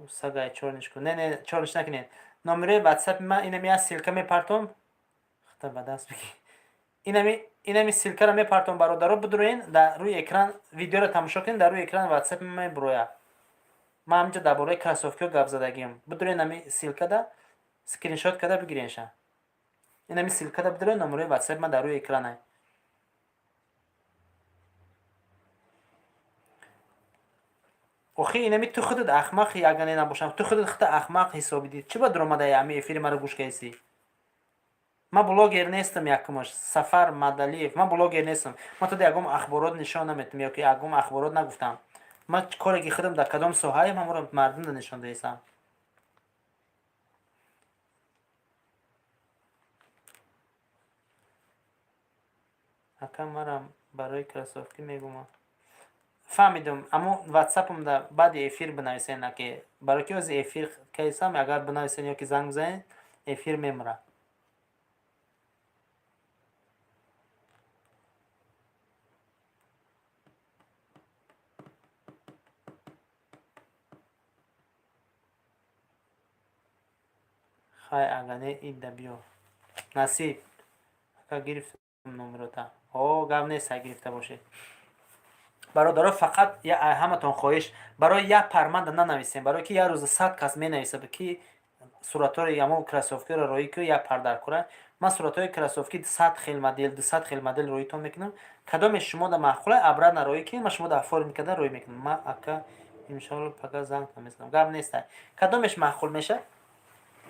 Сагай чорниш кун. Не, не, чорниш накунед. Номерои ватсапи ман инами як ссылка мепартом. Хата ба даст бигӣ. Инами ссылкаро мепартом, бародаро, бидуроен дар рӯи экран видеоро тамошо кунед, дар рӯи экран ватсапи ман мебурояд. Ман ҳаминҷа дар бораи кроссовкиҳо гап задагиам. Бидуроен ами ссылкада скриншот карда бигиренша. Инами ссылкада бидуроен, номерои ватсапи ман дар рӯи экранай. Охи, инами ту худат ахмақи, агар не набошам, ту худат худта ахмақ ҳисобидӣ. Чӣ ба дуромадаи ами эфири маро гӯш кардисӣ? Ман блогер нестам, якумаш, Сафар Мадалиев, ман блогер нестам. Ман туда ягон ахборот нишон наметам ёки ягон ахборот нагуфтам. Ман коре ки худам дар кадом соҳаем, ҳамонро мардумда нишон доисам. Ака, марам барои кроссовки мегӯмам. Фаҳмидум, аммо ватсапамда баъди эфир бинависен, аке, барои ки ози эфир кайсам, агар бинависен ёки занг бизанед, эфир мемурад. Хай, ага не, идда биё. Насиб. Ака, гирифтам номерота. О, гап нест, гирифта бошед. Бародаро, фақат ҳаматон хоҳиш, барои як парманда нанависем, барое ки як рӯза 100 кас менависад, ки суратҳои ҳамон кроссовкиро роӣ ку, як пар дар кора. Ман суратҳои кроссовки 100 хел модел, 200 хел модел роитон мекунам. Кадоме шумода маъқула, обратно роӣ кунед, ман шумода оформить карда роӣ мекунам. Ман, ака, иншоалло, пага занг мезанам. Гап неста. Кадомеш маъқул мешавад,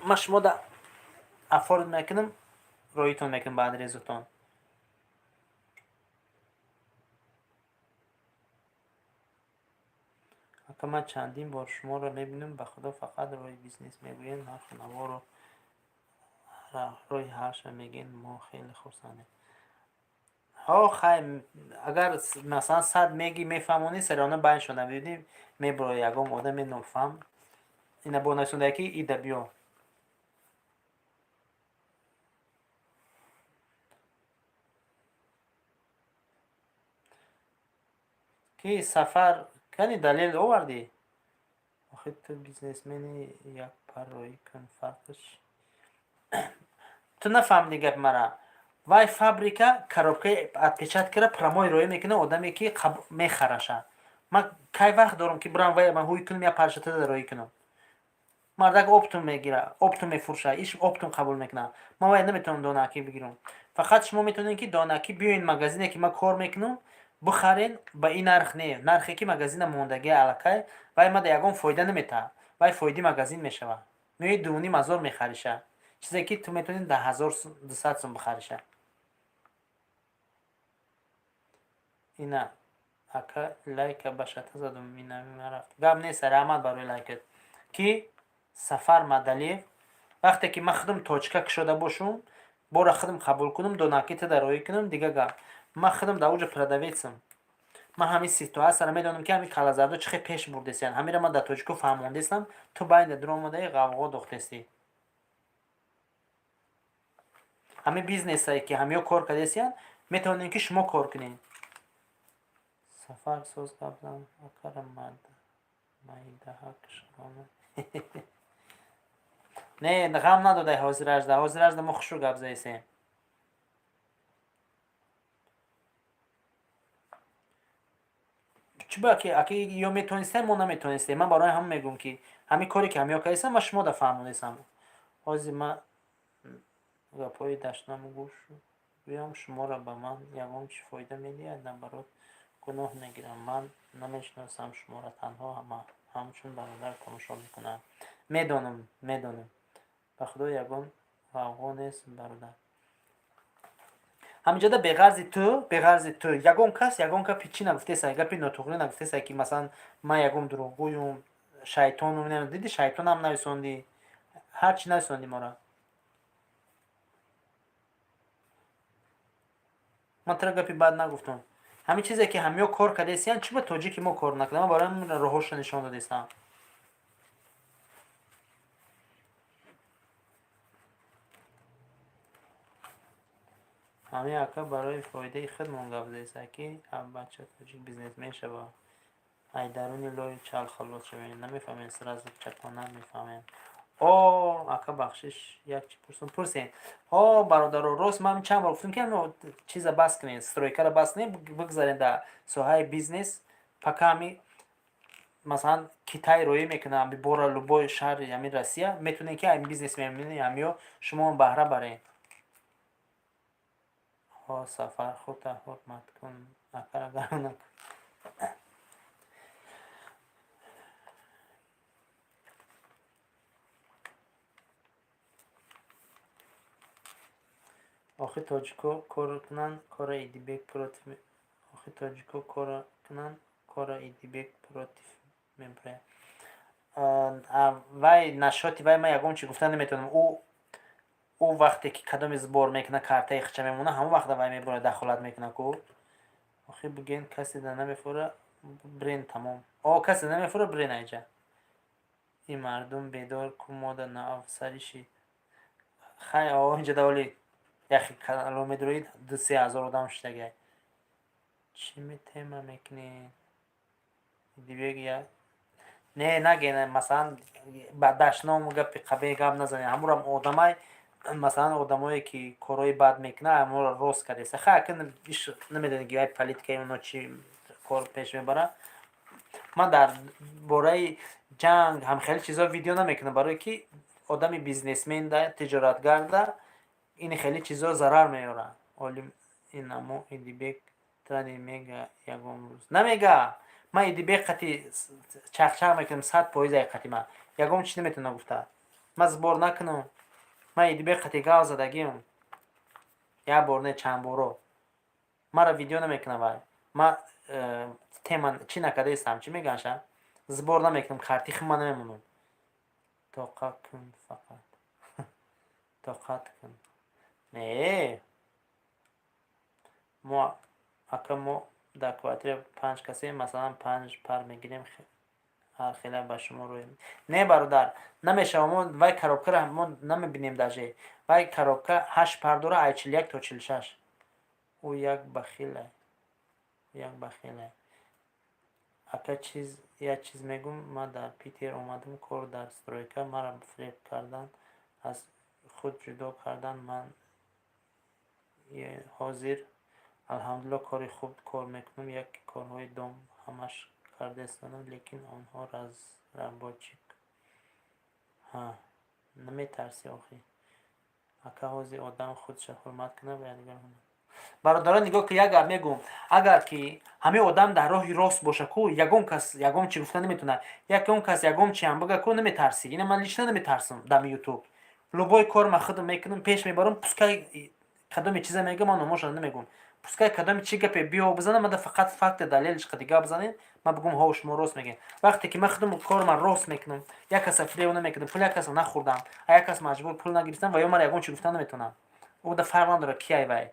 ман шумода оформить мекунам, роитон мекунам ба адресатон. Ака, ман чандин бор шуморо мебинам, ба худо, фақат роҳи бизнес мегӯед, нарху наворо, роҳи ҳалша мегӯед, мо хеле хурсандем. Ҳо, хай, агар масалан 100 меги мефаҳмонӣ, серона байн шуда бибинӣ, мебурояд ягон одаме нофаҳм. Ина бо нависонда ки ида биё. Ки Сафар, кани далел овардӣ? Охи, ту бизнесмени, як пар роӣ кун, фарқш. Ту нафаҳмидӣ гапи мара. Вай фабрика коробкаи отпечатка кара прямой роӣ мекунад одаме ки мехараша. Ман кай вақт дорам, ки бирам вай ман ҳуй кунам, як парчатада роӣ кунам. Мардак оптом мегира, оптом мефурӯша, иш оптом қабул мекунад. Ман вай наметавонам донакӣ бигирам. Фақат шумо метавонед, ки донакӣ биёед магазине, ки ман кор мекунам, бихарен ба ин нарх, не нархе ки магазина мондагӣ аллакай. Вай мада ягон фоида наметаҳад, вай фоиди магазин мешавад. Меои 2,5 ҳазор мехариша, чизе ки ту метавонӣ да 1200 сум бихариша. Ина, ака, лайка ба шата задум, ина рафт. Гап нест, раҳмат барои лайкат. Ки Сафар Мадалиев, вақте ки ман худам точка кушода бошум, бора худам қабул кунам, донакӣ тада роӣ кунам, дига гап. Ман худам дар уҷа продавецам, ман ҳамин ситуатсияро медонам, ки ҳамин калазардо чӣ хел пеш бурдесиян. Ҳаминро ман дар тоҷико фаҳмондестам. Ту байнда дуромадаи, ғавғо дохтестӣ. Ҳамин бизнесае, ки ҳамиё кор кардесиян, метавонем, ки шумо кор кунед. Сафар, соз гап зан, акара майдаҳак шавона. Не, ғам надодай. Ҳозиражда, ҳозиражда мо хушрӯ гап заесем. Чиба ки аки ё метонистем, мо наметонистем. Ман барои ҳама мегӯям, ки ҳамин коре, ки ҳамиё кардестам, ман шумо да фаҳмонестам. Ҳозир ман гапҳои дашнам гӯш гӯям, шуморо ба ман ягон чӣ фоида медиҳад? Наоборот, гуноҳ мегирам. Ман намешиносам шуморо, танҳо ҳамчун бародар тамошо мекунам. Медонам, медонам, ба худо, ягон ғавғо нест, бародар. Ҳаминҷода беғарзи ту, беғарзи ту ягон кас ягон гапи чӣ нагуфтеса, гапи нотуғрӣ нагуфтеса, ки масалан ман ягон дурӯғгӯюм, шайтонум. Диди, шайтонам нависондӣ, ҳар чӣ нависондӣ мора. Ман тура гапи бад нагуфтам. Ҳамин чизе, ки ҳамиё кор кардесиян, чӣ ба тоҷики мо кор накардам? Ман барои ҳамин роҳҳошо нишон додестам. Ҳамин ака барои фоидаи худмон гап задеста, ки бача тоҷик бизнесмен шава, ай даруни лои чал халос шавем. Намефаҳмем, сразу чапона мефаҳмем. О, ака, бахшиш, як чи пурсум. Пурсем. О, бародаро, рост, ман чанд бор гуфтам, ки чиза бас кунед, стройкара бас кунед, бигзаред дар соҳаи бизнес. Пока ҳами масалан Китай роӣ мекунад бора, любой шаҳри ҳамин Россия метавонед, ки ҳамин бизнесмени ҳамиё шумо баҳра баред. Ҳо, Сафар, худта ҳурмат кун, акара гарон накун. Охи тоҷико кор кунанд, кора Идибек против. Охи тоҷико кор кунанд, кора Идибек против мебурад. Вай нашоти вай ман ягон чи гуфта наметавонам. Ӯ вақте ки кадоме сбор мекунад, картаи хича мемонад, ҳамон вақта вай мебурад, дахолат мекунад ку. Охи буген, касе да намефура, брен тамом. О, касе намефура, брен айҷа. Ин мардум бедор ку, мода наафсарӣ шид. Хай, о, инҷа даволи яхе канало медуроид, 2-3 ҳазор одам шудагай. Чӣ тема мекунед? Идибек я не наген, масалан ба дашному гапи қабеҳ гап назанед. Ҳамурам одамай, масалан одамое, ки корҳои бад мекунад, ҳамонро рост кардеса. Хай, ака, иш намедонед, ки вай политикаи оно чӣ кор пеш мебарад. Ман дар бораи ҷанг ҳам хеле чизо видео намекунам, барое ки одами бизнесменда, тиҷоратгарда ин хеле чизо зарар меорад. Олим инамо Идибек трани мега, ягон рӯз намега. Ман Идибек қати чахчах мекунам, 100% ай қати ман ягон чи наметавонам гуфта. Ман сбор накунам, ман Идибек қати гав задагиам як бор не, чанд боро. Маро видео намекунам вай. Ман тема чӣ накардаистам, чӣ мегаша, сбор намекунам, карти хима намемонам. Тоқат кун, фақат тоқат кун. Не, мо, ака, мо дар квартира панҷ касем, масалан панҷ пар мегирем, ҳар хела ба шумо рӯй. Не, бародар, намешава. Мо вай коробкаро мо намебинем даже. Вай коробка ҳашт пар дора, ай 41 то 46. Ӯ як бахилай, як бахилай. Ака, чиз як чиз мегӯм. Ман дар Питер омадам кор, дар стройка маро фиреб кардан, аз худ ҷудо кардан. Ман ҳозир, алҳамдулилло, кори хуб кор мекунам, як корҳои дом ҳамаш кардаистанам, лекин онҳо разработчик. Ҳа, наметарсӣ охӣ? Ака, ҳозир одам худша ҳурмат кунад ва якдигар ҳурмат. Бародарон, нигоҳ ки, як гап мегӯм: агар ки ҳамин одам дар роҳи рост боша ку, ягон кас ягон чи гуфта наметавонад. Ягон кас ягон чиам бига ку, наметарсӣ. Ина ман лично наметарсам. Дами Ютуб любой кор ман худам мекунам, пеш мебарам. Пускай кадоме чиза мегӯям, ман номошро намегӯм. Пускай кадоме чи гапе биё бизанам, мада фақат факти далелиш қади гап занед, ман бигӯм: ҳо, шумо рост мегӯед. Вақте ки ман худам кори ман рост мекунам, як каса фиреб намекунам, пул як каса нахӯрдам, а як кас маҷбур пул нагирифтам, ва ё мара ягон чи гуфта наметавонам. Ӯ да фарқ надорад, ки ай вай.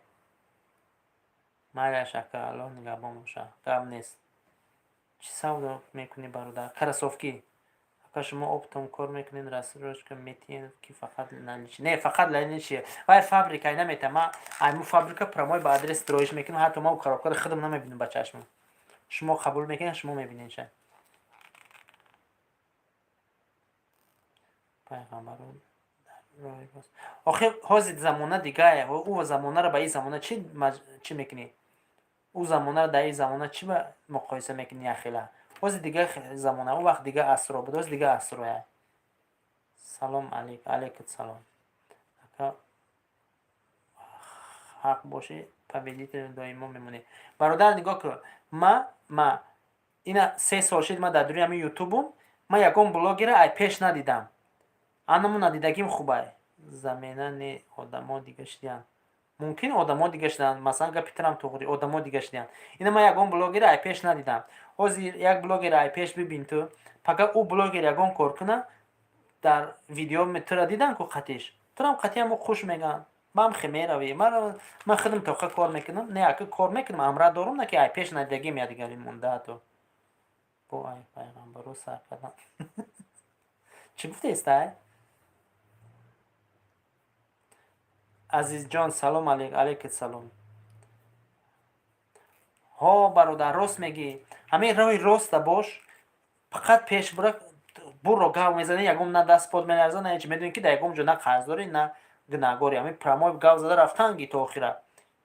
Майлаш, ака, Аллоҳ нигаҳбон боша. Гап нест. Чӣ савдо мекунӣ, бародар? Кроссовки. Ака, шумо оптом кор мекунед, рассрочка метиҳед ки фақат наличный? Не, фақат наличный. Вай фабрика намета, ма айму фабрика прямой ба адрес строиш мекунам. Ҳатто ма коробкаро худам намебинам ба чашмам. Шумо қабул мекунед, шумо мебинед ша. Пайғамбаро роҳи рост. Охир ҳозир замона дигае. Ӯ замонаро ба ин замона чӣ мекунӣ? Ӯ замонаро дар ин замона чӣ ба муқоиса мекунӣ яхела? Ҳозир дига замона, ӯ вақт дига асро буд, ҳозир дига асроя. Салом алейк. Алейкум салом, ака. Ҳақ бошӣ, победитель доимо мемонӣ. Бародар, нигоҳ кун, ма ина 3 сол шид ма дар дури ҳамин Ютубум, ма ягон блогера ай пеш надидам. Анаму надидагим хубай. Замена не, одамо дига шидиянд. Мумкин, одамо дига шуданд. Масалан, гапи трам туғри, одамо дига шудиянд. Ина ман ягон блогера ай пеш надидам. Ҳозир як блогера ай пеш бибин ту, пага ӯ блогер ягон кор куна, дар видео тура дидан ку, қатиш турам қатиам хуш меган, бам хе меравӣ. Ман худам тоқа кор мекунам, не, ака, кор мекунам, амра дорум, на ки ай пеш надидагим ядигари монда. Ту бо ай пайғамбаро сар кардан чӣ гуфтаистай? Азизҷон, салом алейк. Алейкум салом. Ҳо, бародар, рост мегӣ. Ҳамин роҳи роста бош, фақат пеш бура, бурро гав мезанӣ, ягон на даст под меларза, на ҳеч. Медонӣ, ки дар ягон ҷо на қарз дорӣ, на гунаҳгорӣ. Ҳамин прямой гав зада рафтанги то охира,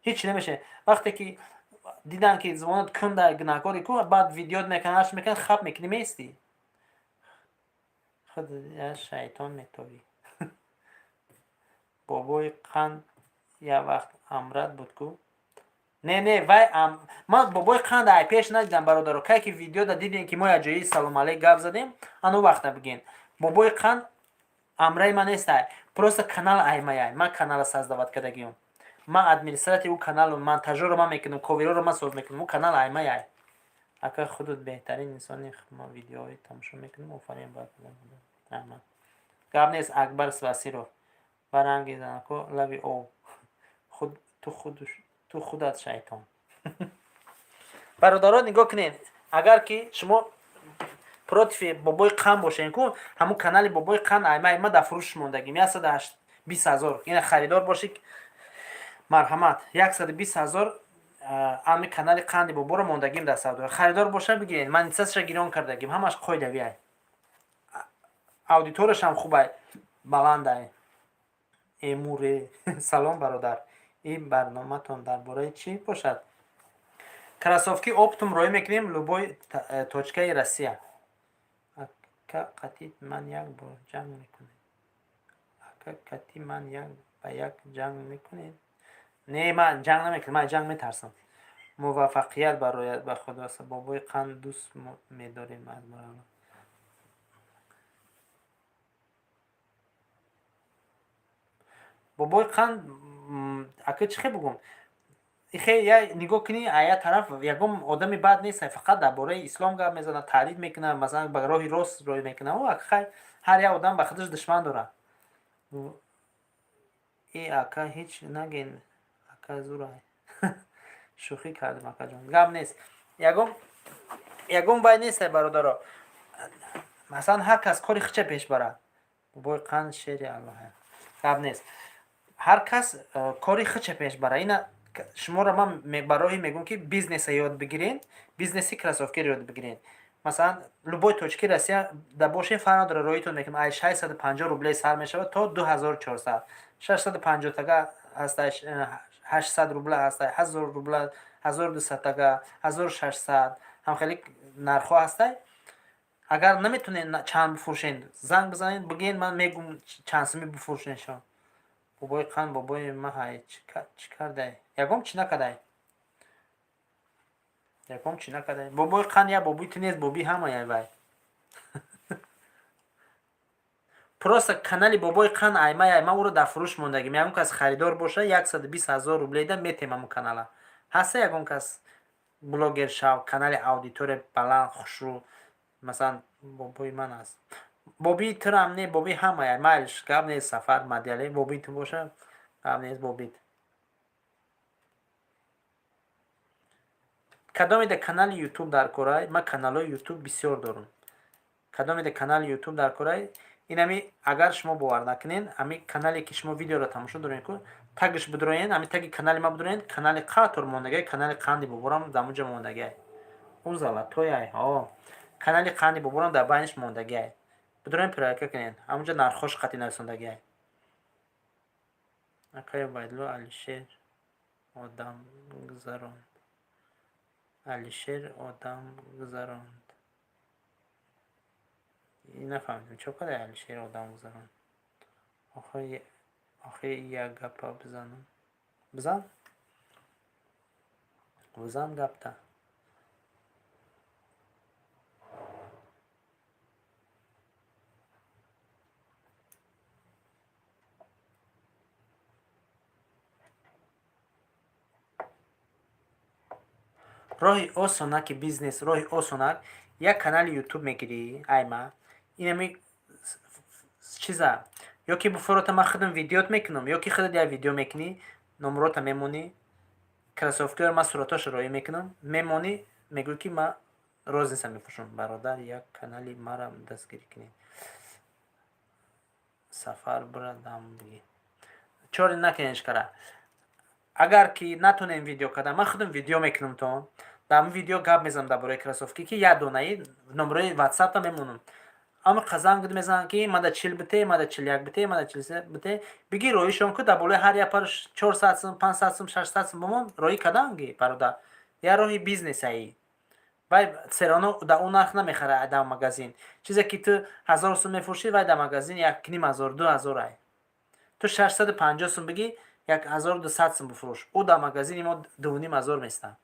ҳеч намешавӣ. Вақте ки дидан, ки забонат кунда, гунаҳгорӣ ку, баъд видеот мекунанд, ҳарчи мекунанд, хап мекунӣ, меистӣ. Худ шайтон метовӣ. Бобои Қанд як вақт амрат буд ку? Не, не, вай ман Бобои Қанд ай пеш надидам, бародаро. Кай ки видеода дидем, ки мо якҷои салом алейк гап задем, ану вақта бигин. Бобои Қанд амраи ман нестай, просто канал аймаяй. Ман канала создавать кардагиём, ман администратори ӯ каналу монтажоро ман мекунам, ковероро ман соз мекунам. Ӯ канал аймаяй. Ака, худут беҳтарин инсони, ма видеоҳои тамошо мекунам. Офарин бар. Раҳмат. Гап нест. Акбар Свасиров ба ранги занако лаби об. Ту худат шайтон. Бародарон, нигоҳ кунед: агар ки шумо против Бобои Қанд бошед ку, ҳамун канали Бобои Қанд айма дар фурӯш мондагим, 120 000. Ина харидор бошед, марҳамат, 120 000. Ами канали Қанди Боборо мондагим дар савдо, харидор боша, бигиред. Монетизатсияша гирон кардагим, ҳамаш қоидавиай, аудиторияшам хубай, баландай. Эмуре, салом, бародар. Ин барноматон дар бораи чӣ бошад? Кроссовки оптом роӣ мекунем, любой точкаи Россия. Ака, қатӣ ман як бор ҷанг мекунед? Ака, кати ман як ба як ҷанг мекунед? Не, ман ҷанг намекунам, ман ҷанг метарсам. Муваффақият барояд. Ба худо, Бобои Қанд дӯст медорем аз барои. Бобои Қанд, ака, чӣ хел бигӯм, ихе я нигоҳ кунӣ, а як тараф ягон одами бад нест, фақат дар бораи ислом гап мезанад, таъриф мекунад, масалан, ба роҳи рост роҳӣ мекунад. Ӯ хай, ҳар як одам ба худаш душман дорад. Э, ака, ҳеҷ наген, ака, зурай. Шӯхӣ кардем, акаҷон, гап нест. Ягон вай нестай, бародаро. Масалан, ҳар кас кори худша пеш барад. Бобои Қанд шери Аллоҳ. Гап нест, ҳар кас кори худша пеш барад. Ина шуморо ман ба роҳе мегӯям, ки бизнеса ёд бигирен, бизнеси кроссовкиро ёд бигирен. Масалан, любой точки Россия да бошед, фарқ надорад, роҳитон мекунам. Ай 650 рублей сар мешавад то 2400. 650 тага ҳастай, 800 рубла ҳастай, 1000 рубла, 1200 тага, 1600, ҳам хеле нархҳо ҳастай. Агар наметонед чанд бифурӯшен, занг бизанед, бигӯед, ман мегӯм чанд суми бифурӯшеншон. Бобои қанд бобои маҳай, чӣ кардай? Ягон чӣ накардай, ягон чӣ накардай. Бобои қанд як бобои ту нест, бобии ҳамаяй вай. Просто канали бобои қанд аймаяй, ман ӯро дар фурӯш мондагим. Ягон кас харидор боша, 120 000 рубледа метем ҳамун канала. Ҳаста ягон кас блогер шав, канали аудитория баланд, хушрӯ, масалан, бобои ман аст. Бобии турам не, бобии ҳамаяй. Майлиш, гап нест, Сафар Мадиале, бобии ту боша, гап нест, бобит. Кадомеда канали Ютуб дар корай? Ман каналҳои Ютуб бисёр дорам. Кадомеда канали Ютуб дар корай? Инами, агар шумо бовар накунед, ами канале ки шумо видеоро тамошо доред ку, тагш бидроен, ами таги канали ма бидроен, канали қатор мондагай, канали қанди боборам дамуҷа мондагай. Ӯ золотой ай, о. Канали қанди боборам дар байниш мондагай. Бидроен, проверка кунед. Ҳамунҷа нархош қатъи нависондагай. Акай Убайдулло, Алишер одам гузаронд. Алишер одам гузаронд. Нафаҳмидем, чо кадай Алишер одам гузаронд. Охи як гапа бизанам. Бизан? Бизан гапта. Роҳи осонаки бизнес, роҳи осонак: як канали Ютуб мегирӣ, айма инами чиза, ё ки буфурота ман худам видеот мекунам, ё ки худат як видео мекунӣ, номерота мемонӣ, кроссовкиро ман суратҳошо роӣ мекунам, мемонӣ, мегӯӣ, ки ман розница мефурӯшам. Бародар, як канали марам дастгирӣ кунед. Сафар бирадам, бигӣ. Чори накунед кара. Агар ки натонем видео кардан, ман худам видео мекунам, то дар ҳамин видео гап мезанам дар бораи кроссовки, ки як донаи номерои ватсапта мемонам. Ама занг мезананд, ки мада 40 бите, мада 41 бите, мада 43 бите. Биги, роишон ку, дар болои ҳар як парш 400 сум, 500 сум, 600 сум бомон, роӣ каданги, бародар. Як роҳи бизнесаи вай серано дар он нарх намехара дар магазин. Чизе ки ту 1000 сум мефурӯшӣ, вай дар магазин 1500, 2000 ай. Ту 650 сум бигӣ, 1200 сум бифурӯш, ӯ дар магазини мо 2500 местад.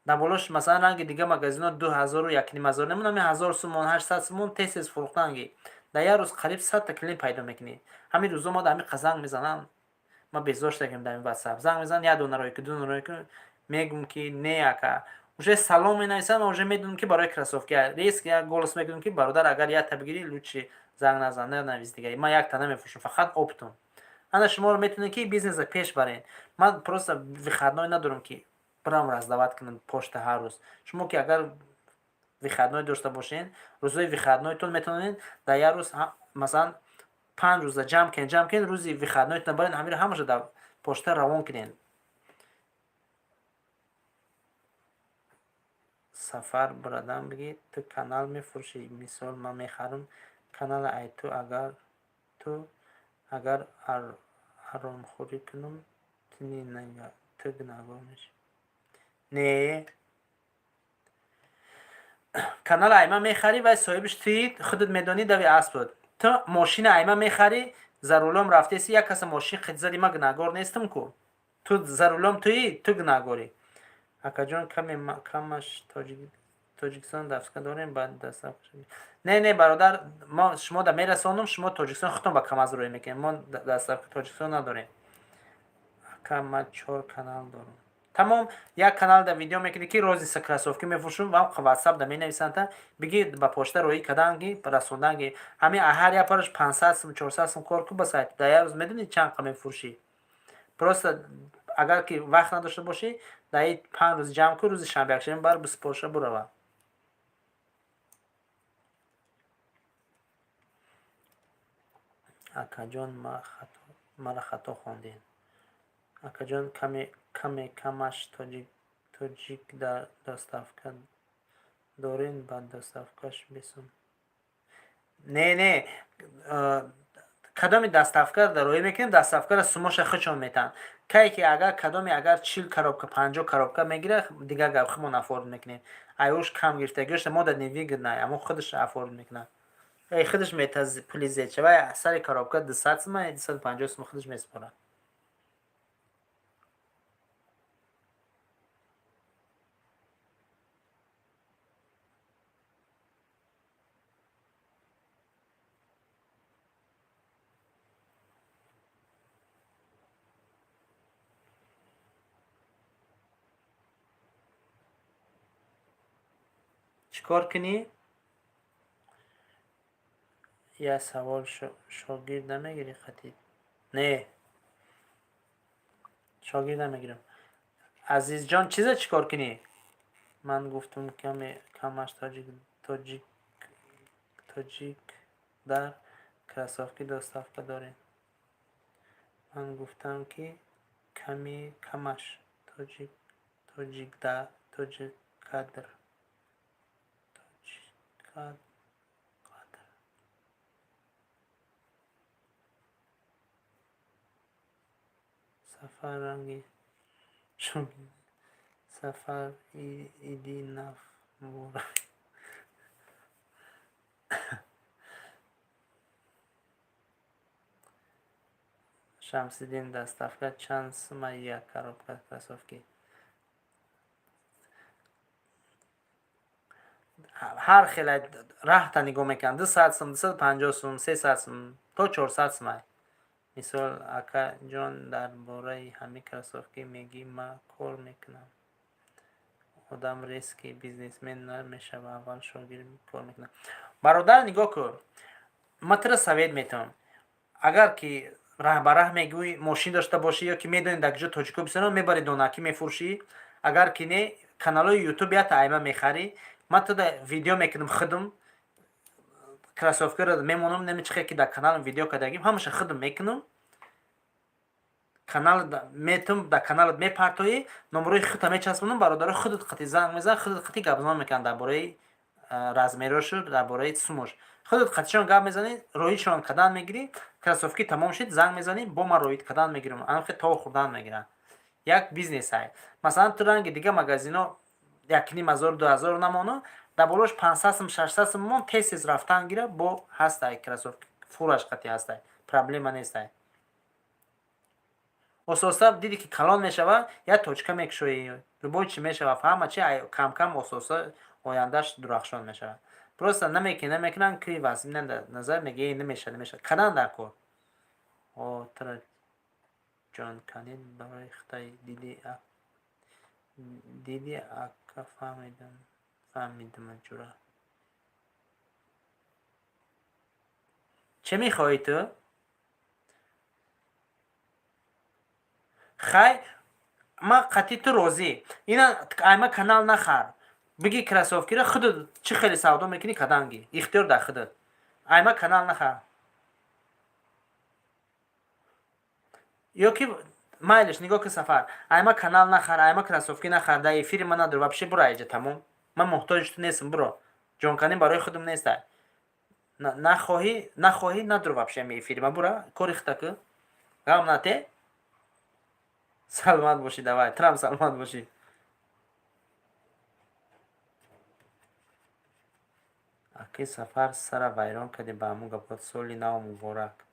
Дар болош, масалан, ранги дига магазинҳо 2000-у 1500 намунам, 1000 сумон, 800 сумон тез тез фурӯхтанги. Дар як рӯз қариб 100-та клиент пайдо мекунӣ. Ҳамин рӯзо мо дар ҳамин занг мезананд, ман безор шудагим. Дар ин Ватсап занг мезананд, як дона рои ку, ду дона рои ку, мегӯм, ки не, ака. Уже салом менависанд, ман уже медонам, ки барои кроссовки. Резко як голос мегӯям, ки бародар, агар якта бигирӣ, лучше занг назан, нанавис дига, ман якта намефурӯшам, фақат оптом. Ана шуморо метавонед, ки бизнеса пеш баред. Ман просто выходной надорам, ки бирам раздавать кунам почта ҳар рӯз. Шумо ки агар выходной дошта бошед, рӯзҳои выходнойтон метавонед дар як рӯз, масалан, 5 рӯза ҷамъ кунед, ҷамъ кунед, рӯзи выходнойтон баред, ҳамиро ҳамаша дар почта равон кунед. Сафар бирадам, бигӣ, ту канал мефурӯшӣ, мисол, ман мехарам канала ай ту, агар ту агар ҳаромхӯрӣ кунам, ту гунаҳгор мешавӣ. Не, канала айма мехарӣ, вай соҳибиш туи, худат медонӣ, дави аспот. Ту мошина айма мехарӣ, за рулём рафтеси, як каса мошин қит зади, ман гунаҳгор нестам ку. Ту за рулём туи, ту гунаҳгорӣ. Акаҷон, каме камаш Тоҷикистон доставка дорем, баъд доставка? Не, бародар, мо шумо да мерасонам, шумо Тоҷикистон худтон ба КамАЗ рӯй мекунед, мо доставка Тоҷикистон надорем. Ака, ман чор канал дорам. Тамом, як канал да видео мекунӣ, ки розница кроссовки мефурӯшам, ва Ватсап да менависанд, бигӣ, ба почта роӣ карданги, расонданги. Ҳамин ҳар як параш 500 сум, 400 сум кор ку, ба сайт дар як рӯз медонӣ чанд қа мефурӯшӣ. Просто агар ки вақт надошта бошӣ, дар 5 рӯз ҷамъ кун, рӯзи шанбе, якшанбе бар бисупоша бурава. Акаҷон, мара хато хондед. Акаҷон, каме камаш тоҷик доставка дорен, ба доставкаш бесум? Не, не. Кадоми доставкаро дароӣ мекунем, доставкаро сумоша худшон метаҳанд. Кае ки агар кадоме агар 40 коробка, 50 коробка мегира, дигар гап, худмон оформить мекунем. Аюш кам гирифтагиошта мо да невыгодно, амо худаш оформить мекунад. Эй, худаш мета пули зеча, вай сари коробка 200 сума, 250 сума худаш месупорад. Чӣ кор кунӣ? Як савол: шогирд намегирӣ қатӣ? Не, шогирд намегирам. Азизҷон, чизе чӣ кор кунӣ? Ман гуфтум, каме камаш тоҷик дар кроссовки доставка дорем. Ман гуфтам, ки ками камаш тоҷикадр, тоҷикадр. Сафар ранги сафар иди нав муборак. Шамсиддин, доставка чанд сума як коробка кроссовки? Ҳар хеле раҳта нигоҳ мекунанд: 200 сум, 250 сум, 300 сум то 400 сумай. Мисол, акаҷон, дар бораи ҳамин кроссовки мегӣ, ма кор мекунам. Одам резко бизнесмен намешава, аввал шогирд кор мекунад. Бародар, нигоҳ кун, ма туро совет метавам. Агар ки раҳ ба раҳ мегӯӣ, мошин дошта бошӣ ё ки медонӣ, дар куҷо тоҷико бисёранд, мебарӣ, донакӣ мефурӯшӣ. Агар ки не, каналҳои Ютуб ята айма мехарӣ, ман туда видео мекунам, худам кроссовкаро мемонам, неми чихе ки дар каналам видео кардагим, ҳамаша худам мекунам. Канал метум, дар каналат мепартоӣ, номерои худта мечаспонам, бародаро худат қати занг мезан, худат қати гапзанон мекунанд дар бораи размерошу, дар бораи сумош. Худат қатишон гап мезанӣ, роишон кадан мегирӣ. Кроссовки тамом шид, занг мезанӣ, бо ман роит кадан мегирам. Анхе то хӯрдан мегиранд, як бизнесай. Масалан, ту ранги дига магазино 1500, 2000 намоно, дар болош 500 сум, 600 сум мон, тез тез рафтан гира. Бо ҳастай кроссовки, фураш қати ҳастай, проблема нестай. Ососта диди ки калон мешава, як точка мекушоӣ, любой чи мешава, ҳама чи камкам, ососта ояндаш дурахшон мешавад. Просто намекунанд ки вазъ назар меги, намеша, намеша кадан дар кор. О, тра ҷонканид барои хитай диди, диди, ака, фаҳмидам, фаҳмидама, ҷура. Чӣ мехоҳӣ ту? Хай, ман қатъи ту розӣ. Ина айма канал нахар, биги, кроссовкиро худат чӣ хеле савдо мекунӣ, каданги, ихтиёр дар худат. Айма канал нахар ё ки майлиш. Нигоҳ ки, Сафар, айма канал нахар, айма кроссовки нахар, дар эфири ман надор вообще. Буро айҷа, тамом, ман муҳтоҷи ту нестам. Буро, ҷонканӣ барои худам нестай. Нахоҳӣ, нахоҳӣ, надор вообще ами эфири ман. Бура, кори худта ку, ғам нате. Саломат бошӣ, давай, трам, саломат бошӣ. Аки Сафар, сара вайрон кардӣ ба ҳамун гапот. Соли нав муборак.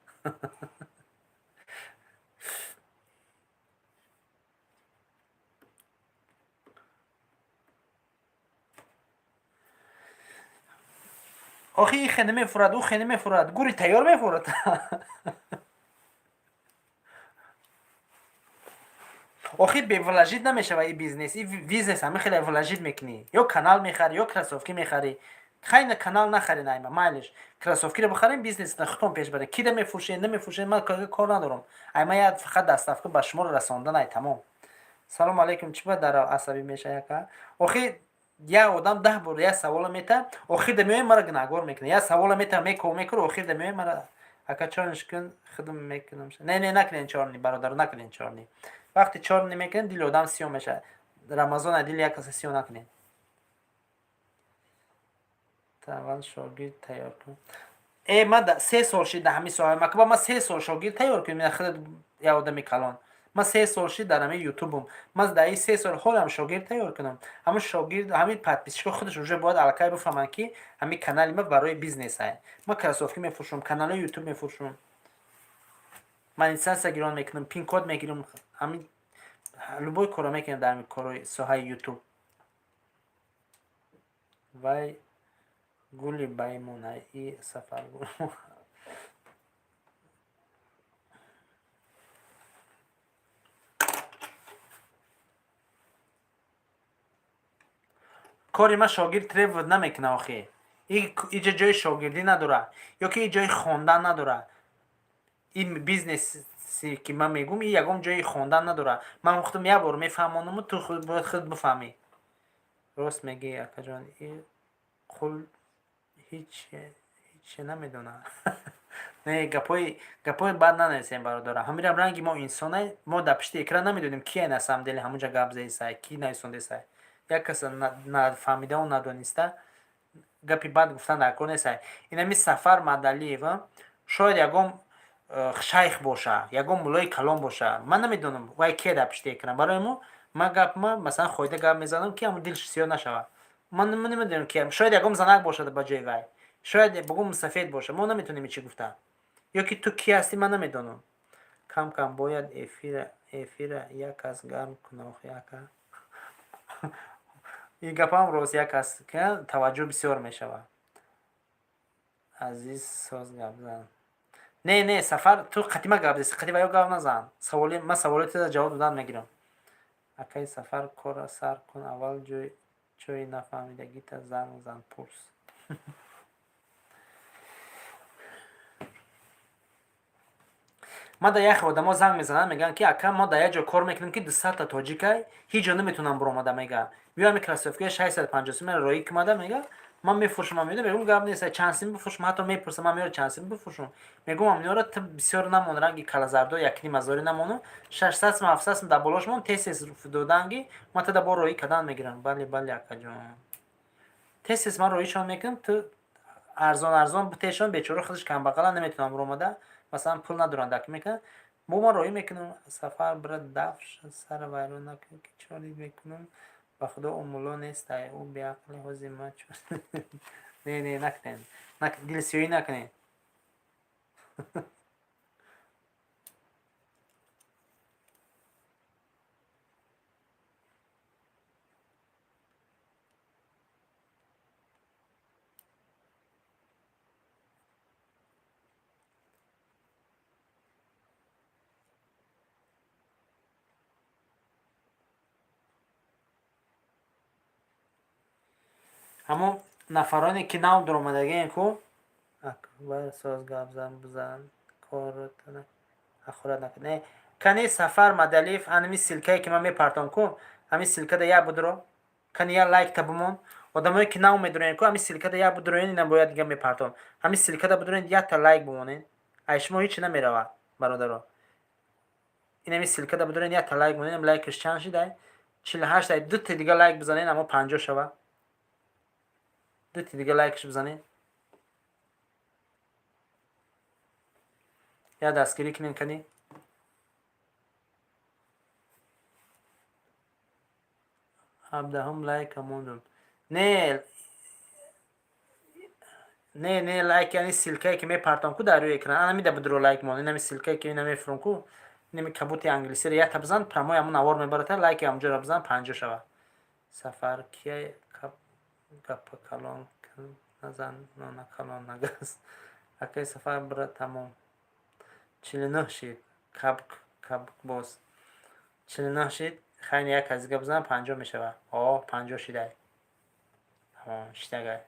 Охи, ин хе намефурад, ӯ хе намефурад, гури тайёр мефурад. Охи, бе вложить намешава и бизнес. И бизнес ҳами хеле вложить мекунӣ: ё канал мехарӣ, ё кроссовки мехарӣ. Хайна, канал нахарӣ, найма, майлиш, кроссовкиро бихарем, бизнесна худтон пеш баред. Кида мефурӯшед, намефурӯшед, ман кор надорам. Айма як фақат доставка ба шуморо расондан, ай тамом. Салому алайкум. Чӣ бояд дар асабӣ мешава яка? Охи, як одам 10 бор як савола мета, охирда меоя, мара гунаҳгор мекунад. Як савола мета, меков мекур, охирда меоя, мара ака чорниш кун, худам мекунам. Не, не, накунен чорни, бародаро, накунен чорни. Вақте чорни мекунед, дили одам сиёҳ мешавад. Рамазон, дили як каса сиёҳ накунед. Аввал шогирд тайёр кун. Э, ма 3 сол шид дар ҳамин соҳа макба, ма 3 сол шогирд тайёр кунем, худат як одами калон. Ма 3 сол шид дар ҳамин ютубум, ма дар ин 3 сол ҳолам шогирд тайёр кунам. Ҳамун шогирд, ҳамин подписчико худаш уже бояд аллакай бифаҳманд, ки ҳамин канали ма барои бизнесае. Ма кроссовки мефурӯшам, каналҳои ютуб мефурӯшам, монетизация гирон мекунам, пин-код мегирам, ҳамин любой корро мекунам дар ҳамин корои соҳаи ютуб. Вай гули баймонаи Сафаргул. Кори ма шогирд требовать намекуна охи. Иҷа ҷои шогирдӣ надора ё ки ҷои хондан надора. Ин бизнеси, ки ман мегӯм, и ягон ҷои хондан надора. Ман худам як бор мефаҳмонаму ту бояд худ бифаҳмӣ. Рост мегӯӣ, акаҷон, и қул ҳиче намедонад. Не, гапҳои бад нанависем, бародарам. Ҳамирам ранги мо инсонай, мо дар пишти экран намедонем, кие на самом деле ҳамунҷа гап зесай, ки нависондесай. Як каса нафаҳмидаву надониста гапи бад гуфтан дар кор несай. Инами Сафар Мадалиева шояд ягон шайх боша, ягон муллои калон боша, ман намедонам, вай кие дар пишти экран. Барои мо ман гап ма масалан хоида гап мезанам, ки ҳамун дилш сиёҳ нашавад. Ман намедонам ки шояд ягон занак бошад ба ҷои вай, шояд бугум сафед боша, мо наметонем чӣ гуфта. Ё ки ту ки ҳастӣ, ман намедонам. Кам кам бояд эфира як кас гарм куна охи, ака. Ин гапам рост, як кас таваҷҷӯҳ бисёр мешавад. Азиз, соз гап зан. Не, не, Сафар, ту қатима гап зеси, қати ваё гап назан. Саволи ман, саволи туда ҷавоб додан мегирам. Акаи Сафар, корра сар кун, аввал ҷои нафаҳмидагита занг зан, пурс. Ман дар яхе одамо занг мезананд, мегӯянд, ки ака, мо дар як ҷо кор мекунем, ки 200-та тоҷикай, ҳеҷ ҷо наметавонам биромада. Мега, биё, ҳами кроссовкаи 650 сум роӣ кумада. Мега, ман мефурӯшам. Ман мегӯм, гап нест, чанд сим бифурӯшам? Ҳатто мепурсам, ман меёра чанд сим бифурӯшам? Мегӯм, амниёра ту бисёр намон, ранги калазардо якним ҳазорӣ намону, 600 сум, 700 сум дар болош мон, тез тез доданги ман туда бо роӣ кардан мегирам. Бале, бале, акаҷон, тез тез ман роишон мекунам, ту арзон арзон битешон. Бечора худаш камбағала, наметавонам биромада, масалан, пул надоранд, даки мекунад, бо ман роӣ мекунам. Сафар, бира, дафш сара вайрон накун, ки чорид мекунам. Ба худо, ӯ мулло нестай, ӯ беақли. Ҳози ма не, не, накунед, дилсиёҳӣ накунед. Ҳамон нафароне, ки нав дуромадагиен ку, акбар, соз гап зан, бизан, коротана ахорат накун. Не, кани, Сафар Мадалиев, ҳанами ссылкае, ки ман мепартом ку, ҳамин ссылкада як будро, кани, як лайкта бимон. Одамое, ки нав медуроен ку, ҳамин ссылкада як будроен. Ина бояд дига мепартом, ҳамин ссылкада будроен, якта лайк бимонен, ай шумо ҳечи намеравад, бародаро. Инами ссылкада будроен, якта лайк бимонен. Лайкаш чанд шидай? 48. Ай дута дига лайк бизанен, аммо 50 шава. Дути дига лайкаш бизанед, я дастгирӣ кунем, кани. 17-ум лайка мондум. Не, не, не, лайк, яъне ссылкае, ки мепартом ку дар рӯи экран, анамида будро лайк мон. Инами ссылкае, ки ина мефуром ку, инами кабути англисиро якта бизан, прямой ҳамун навор мебарата, лайки ҳамҷоро бизан, 50 шава. Сафар, кия гапа калон назан, нона калон нагаз. Акаи Сафар, бира, тамом, 49 шид. Кабк кабкбоз, 49 шид. Хайни, як аз дига бизан, 50 мешава. О, 50 шидай, тамом шидагай.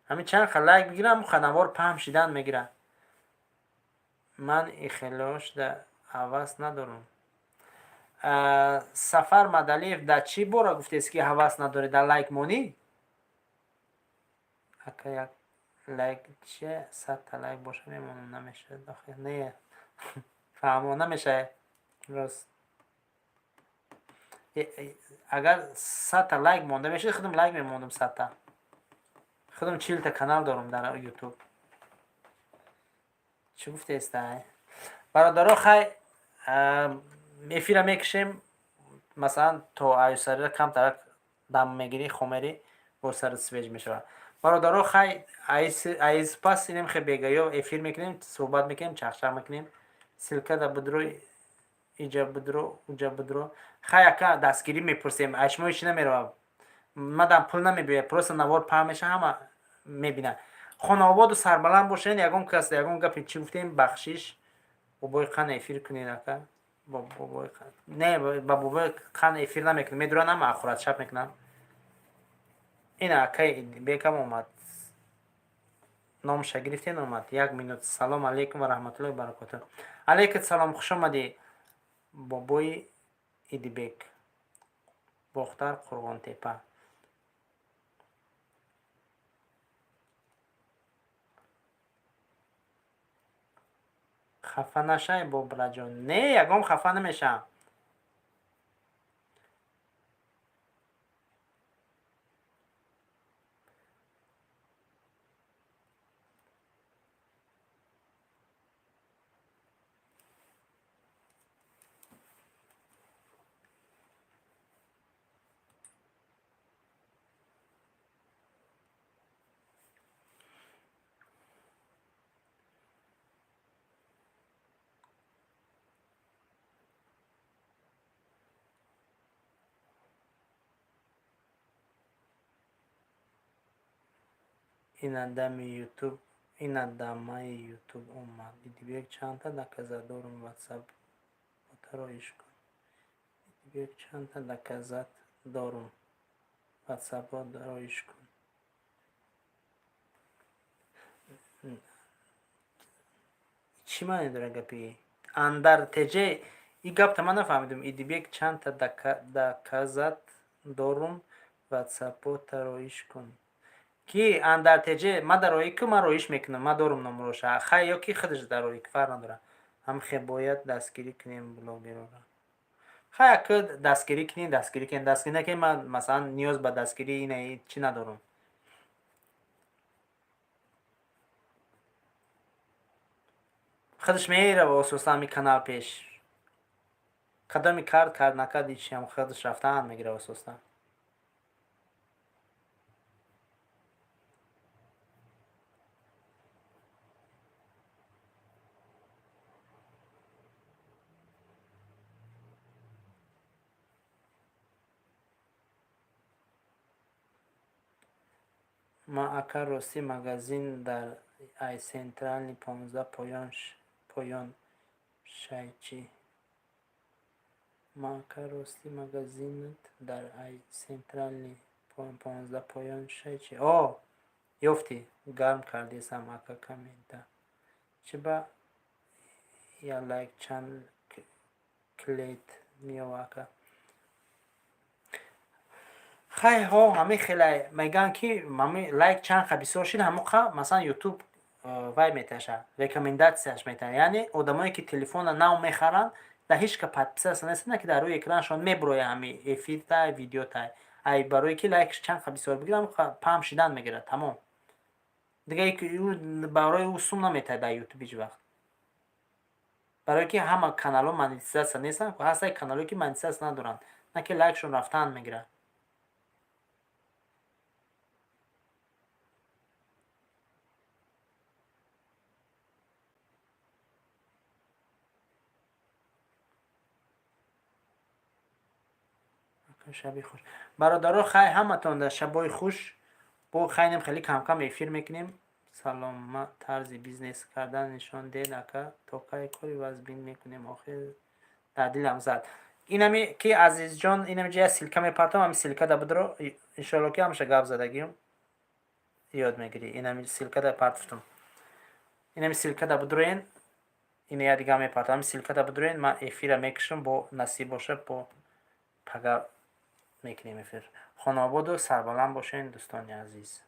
Ҳамин чанд ха лайк бигирам, ханавор паҳм шидан мегирад. Ман ихелошда ҳавас надорам. Сафар Мадалиев, дар чӣ бора гуфтест, ки ҳавас надорӣ? Дар лайк монӣ, ака, як лайк че, 100-та лайк боша, мемонам. Намешавад охи, не, фаҳмо, намешавад, рост. Агар 100-та лайк монда мешуд, худам лайк мемондум 100-та. Худам 40-та канал дорам дар Ютуб. Чӣ гуфтестай, бародаро? Хай, эфира мекушем, масалан, то аюсарира камтарак дам мегирӣ, хомерӣ, бо сарат свеж мешавад. Бародаро, хай, айз пас инем хе бегаё эфир мекунем, суҳбат мекунем, чахчах мекунем. Ссылка да будро, иҷа будро, уҷа будро. Хай, ака, дастгирӣ мепурсем, ай шумо ҳеч намерава, мадам пул намебиёяд, просто навор паҳн меша, ҳама мебинад. Хонаободу сарбаланд бошед. Ягон кас ягон гапе чӣ гуфтем, бахшиш. Бобои қан эфир кунед, ака. Бобои не, ба бобои қан эфир намекунем, медуран, ҳама ахуратшаб мекунанд. Ина акай бекам омад, номша гирифтен, омад. Як минут. Салом алейкум ва раҳматуллоҳи баракоту. Алейкум салом, хуш омадӣ, бобои Идибек. Бохтар, Қурғонтепа. Хафа нашай, бобраҷон. Не, ягон хафа намешавам. Ина дами Ютуб, ина дамаи Ютуб омад. Идибек, чандта доказать дорум, ватсап отароиш кун. Идибек, чандта доказать дорум, ватсапро дароиш кун. Чӣ маъне дорад гапи андар теҷе? И гапта ман нафаҳмидум. Идибек, чандта доказать дорум, ватсапо тароиш кун. Ки андар теҷе? Ма дароӣ ку, ман роиш мекунам, ман дорум номроша. Хай, ё ки худаш дароӣ, фарқ надорад. Ҳам хе бояд дастгирӣ кунем блогерора. Хай, ака, дастгирӣ кунем, дастгирӣ кунем, дастгирӣ накунем, ман, масалан, ниёз ба дастгирии ина чӣ надорам. Худаш мерава ососта ҳами канал пеш. Кадоми кард, кард, накард, ҳичиам, худаш рафтан мегира ососта. Ма, ака, ростӣ, магазин дар ай Центральный 15 поён шайчӣ. Ма, ака, ростӣ, магазинат дар ай Центральный 15 поён шайчӣ. О, ёфтӣ, гарм кардесам, ака, коммента. Чӣ ба я лайк чанд клиент меёва, ака? Хай, ҳо, ҳамин хеле мегӯянд, ки ҳами лайк чанд қа бисёр шид, ҳамон қа, масалан, Ютуб вай меташа, рекомендация ш метаҳад. Яъне одамое ки телефона нав мехаранд, дар ҳеҷ ка подписаться нестанд, ки дар рӯи экранашон мебурояд ҳами эфиртай, видеотай. Ай барое ки лайкш чанд қа бисёр бигирад, ҳамон қа паҳн шидан мегирад, тамом. Дига барои ӯ сум наметаҳад дар Ютуб ҳеҷ вақт, барое ки ҳама каналҳо монетизация нестанд. Ҳастаи каналҳое, ки монетизация надоранд, на ки лайкшон рафтан мегирад. Шаби хуш, бародаро. Хай, ҳаматон дар шабои хуш. Бо хайнем, хеле камкам эфир мекунем. Салома, тарзи бизнес кардан нишон дед, ака. То кай кори вазбин мекунем охир? Дар дилам зад. Инами ки, азизҷон, инами ҷая ссылка мепартам, ҳами ссылка да будро, иншоалло, ки ҳамаша гап задагиюм ёд мегирӣ. Инами ссылка да партуфтум, инами ссылка да будроен, ина я дига мепартам, ҳами ссылка да будроен. Ман эфира мекушам, бо насиб боша, бо пага мекунем эфир. Хонаободу сарбаланд бошед, дӯстони азиз.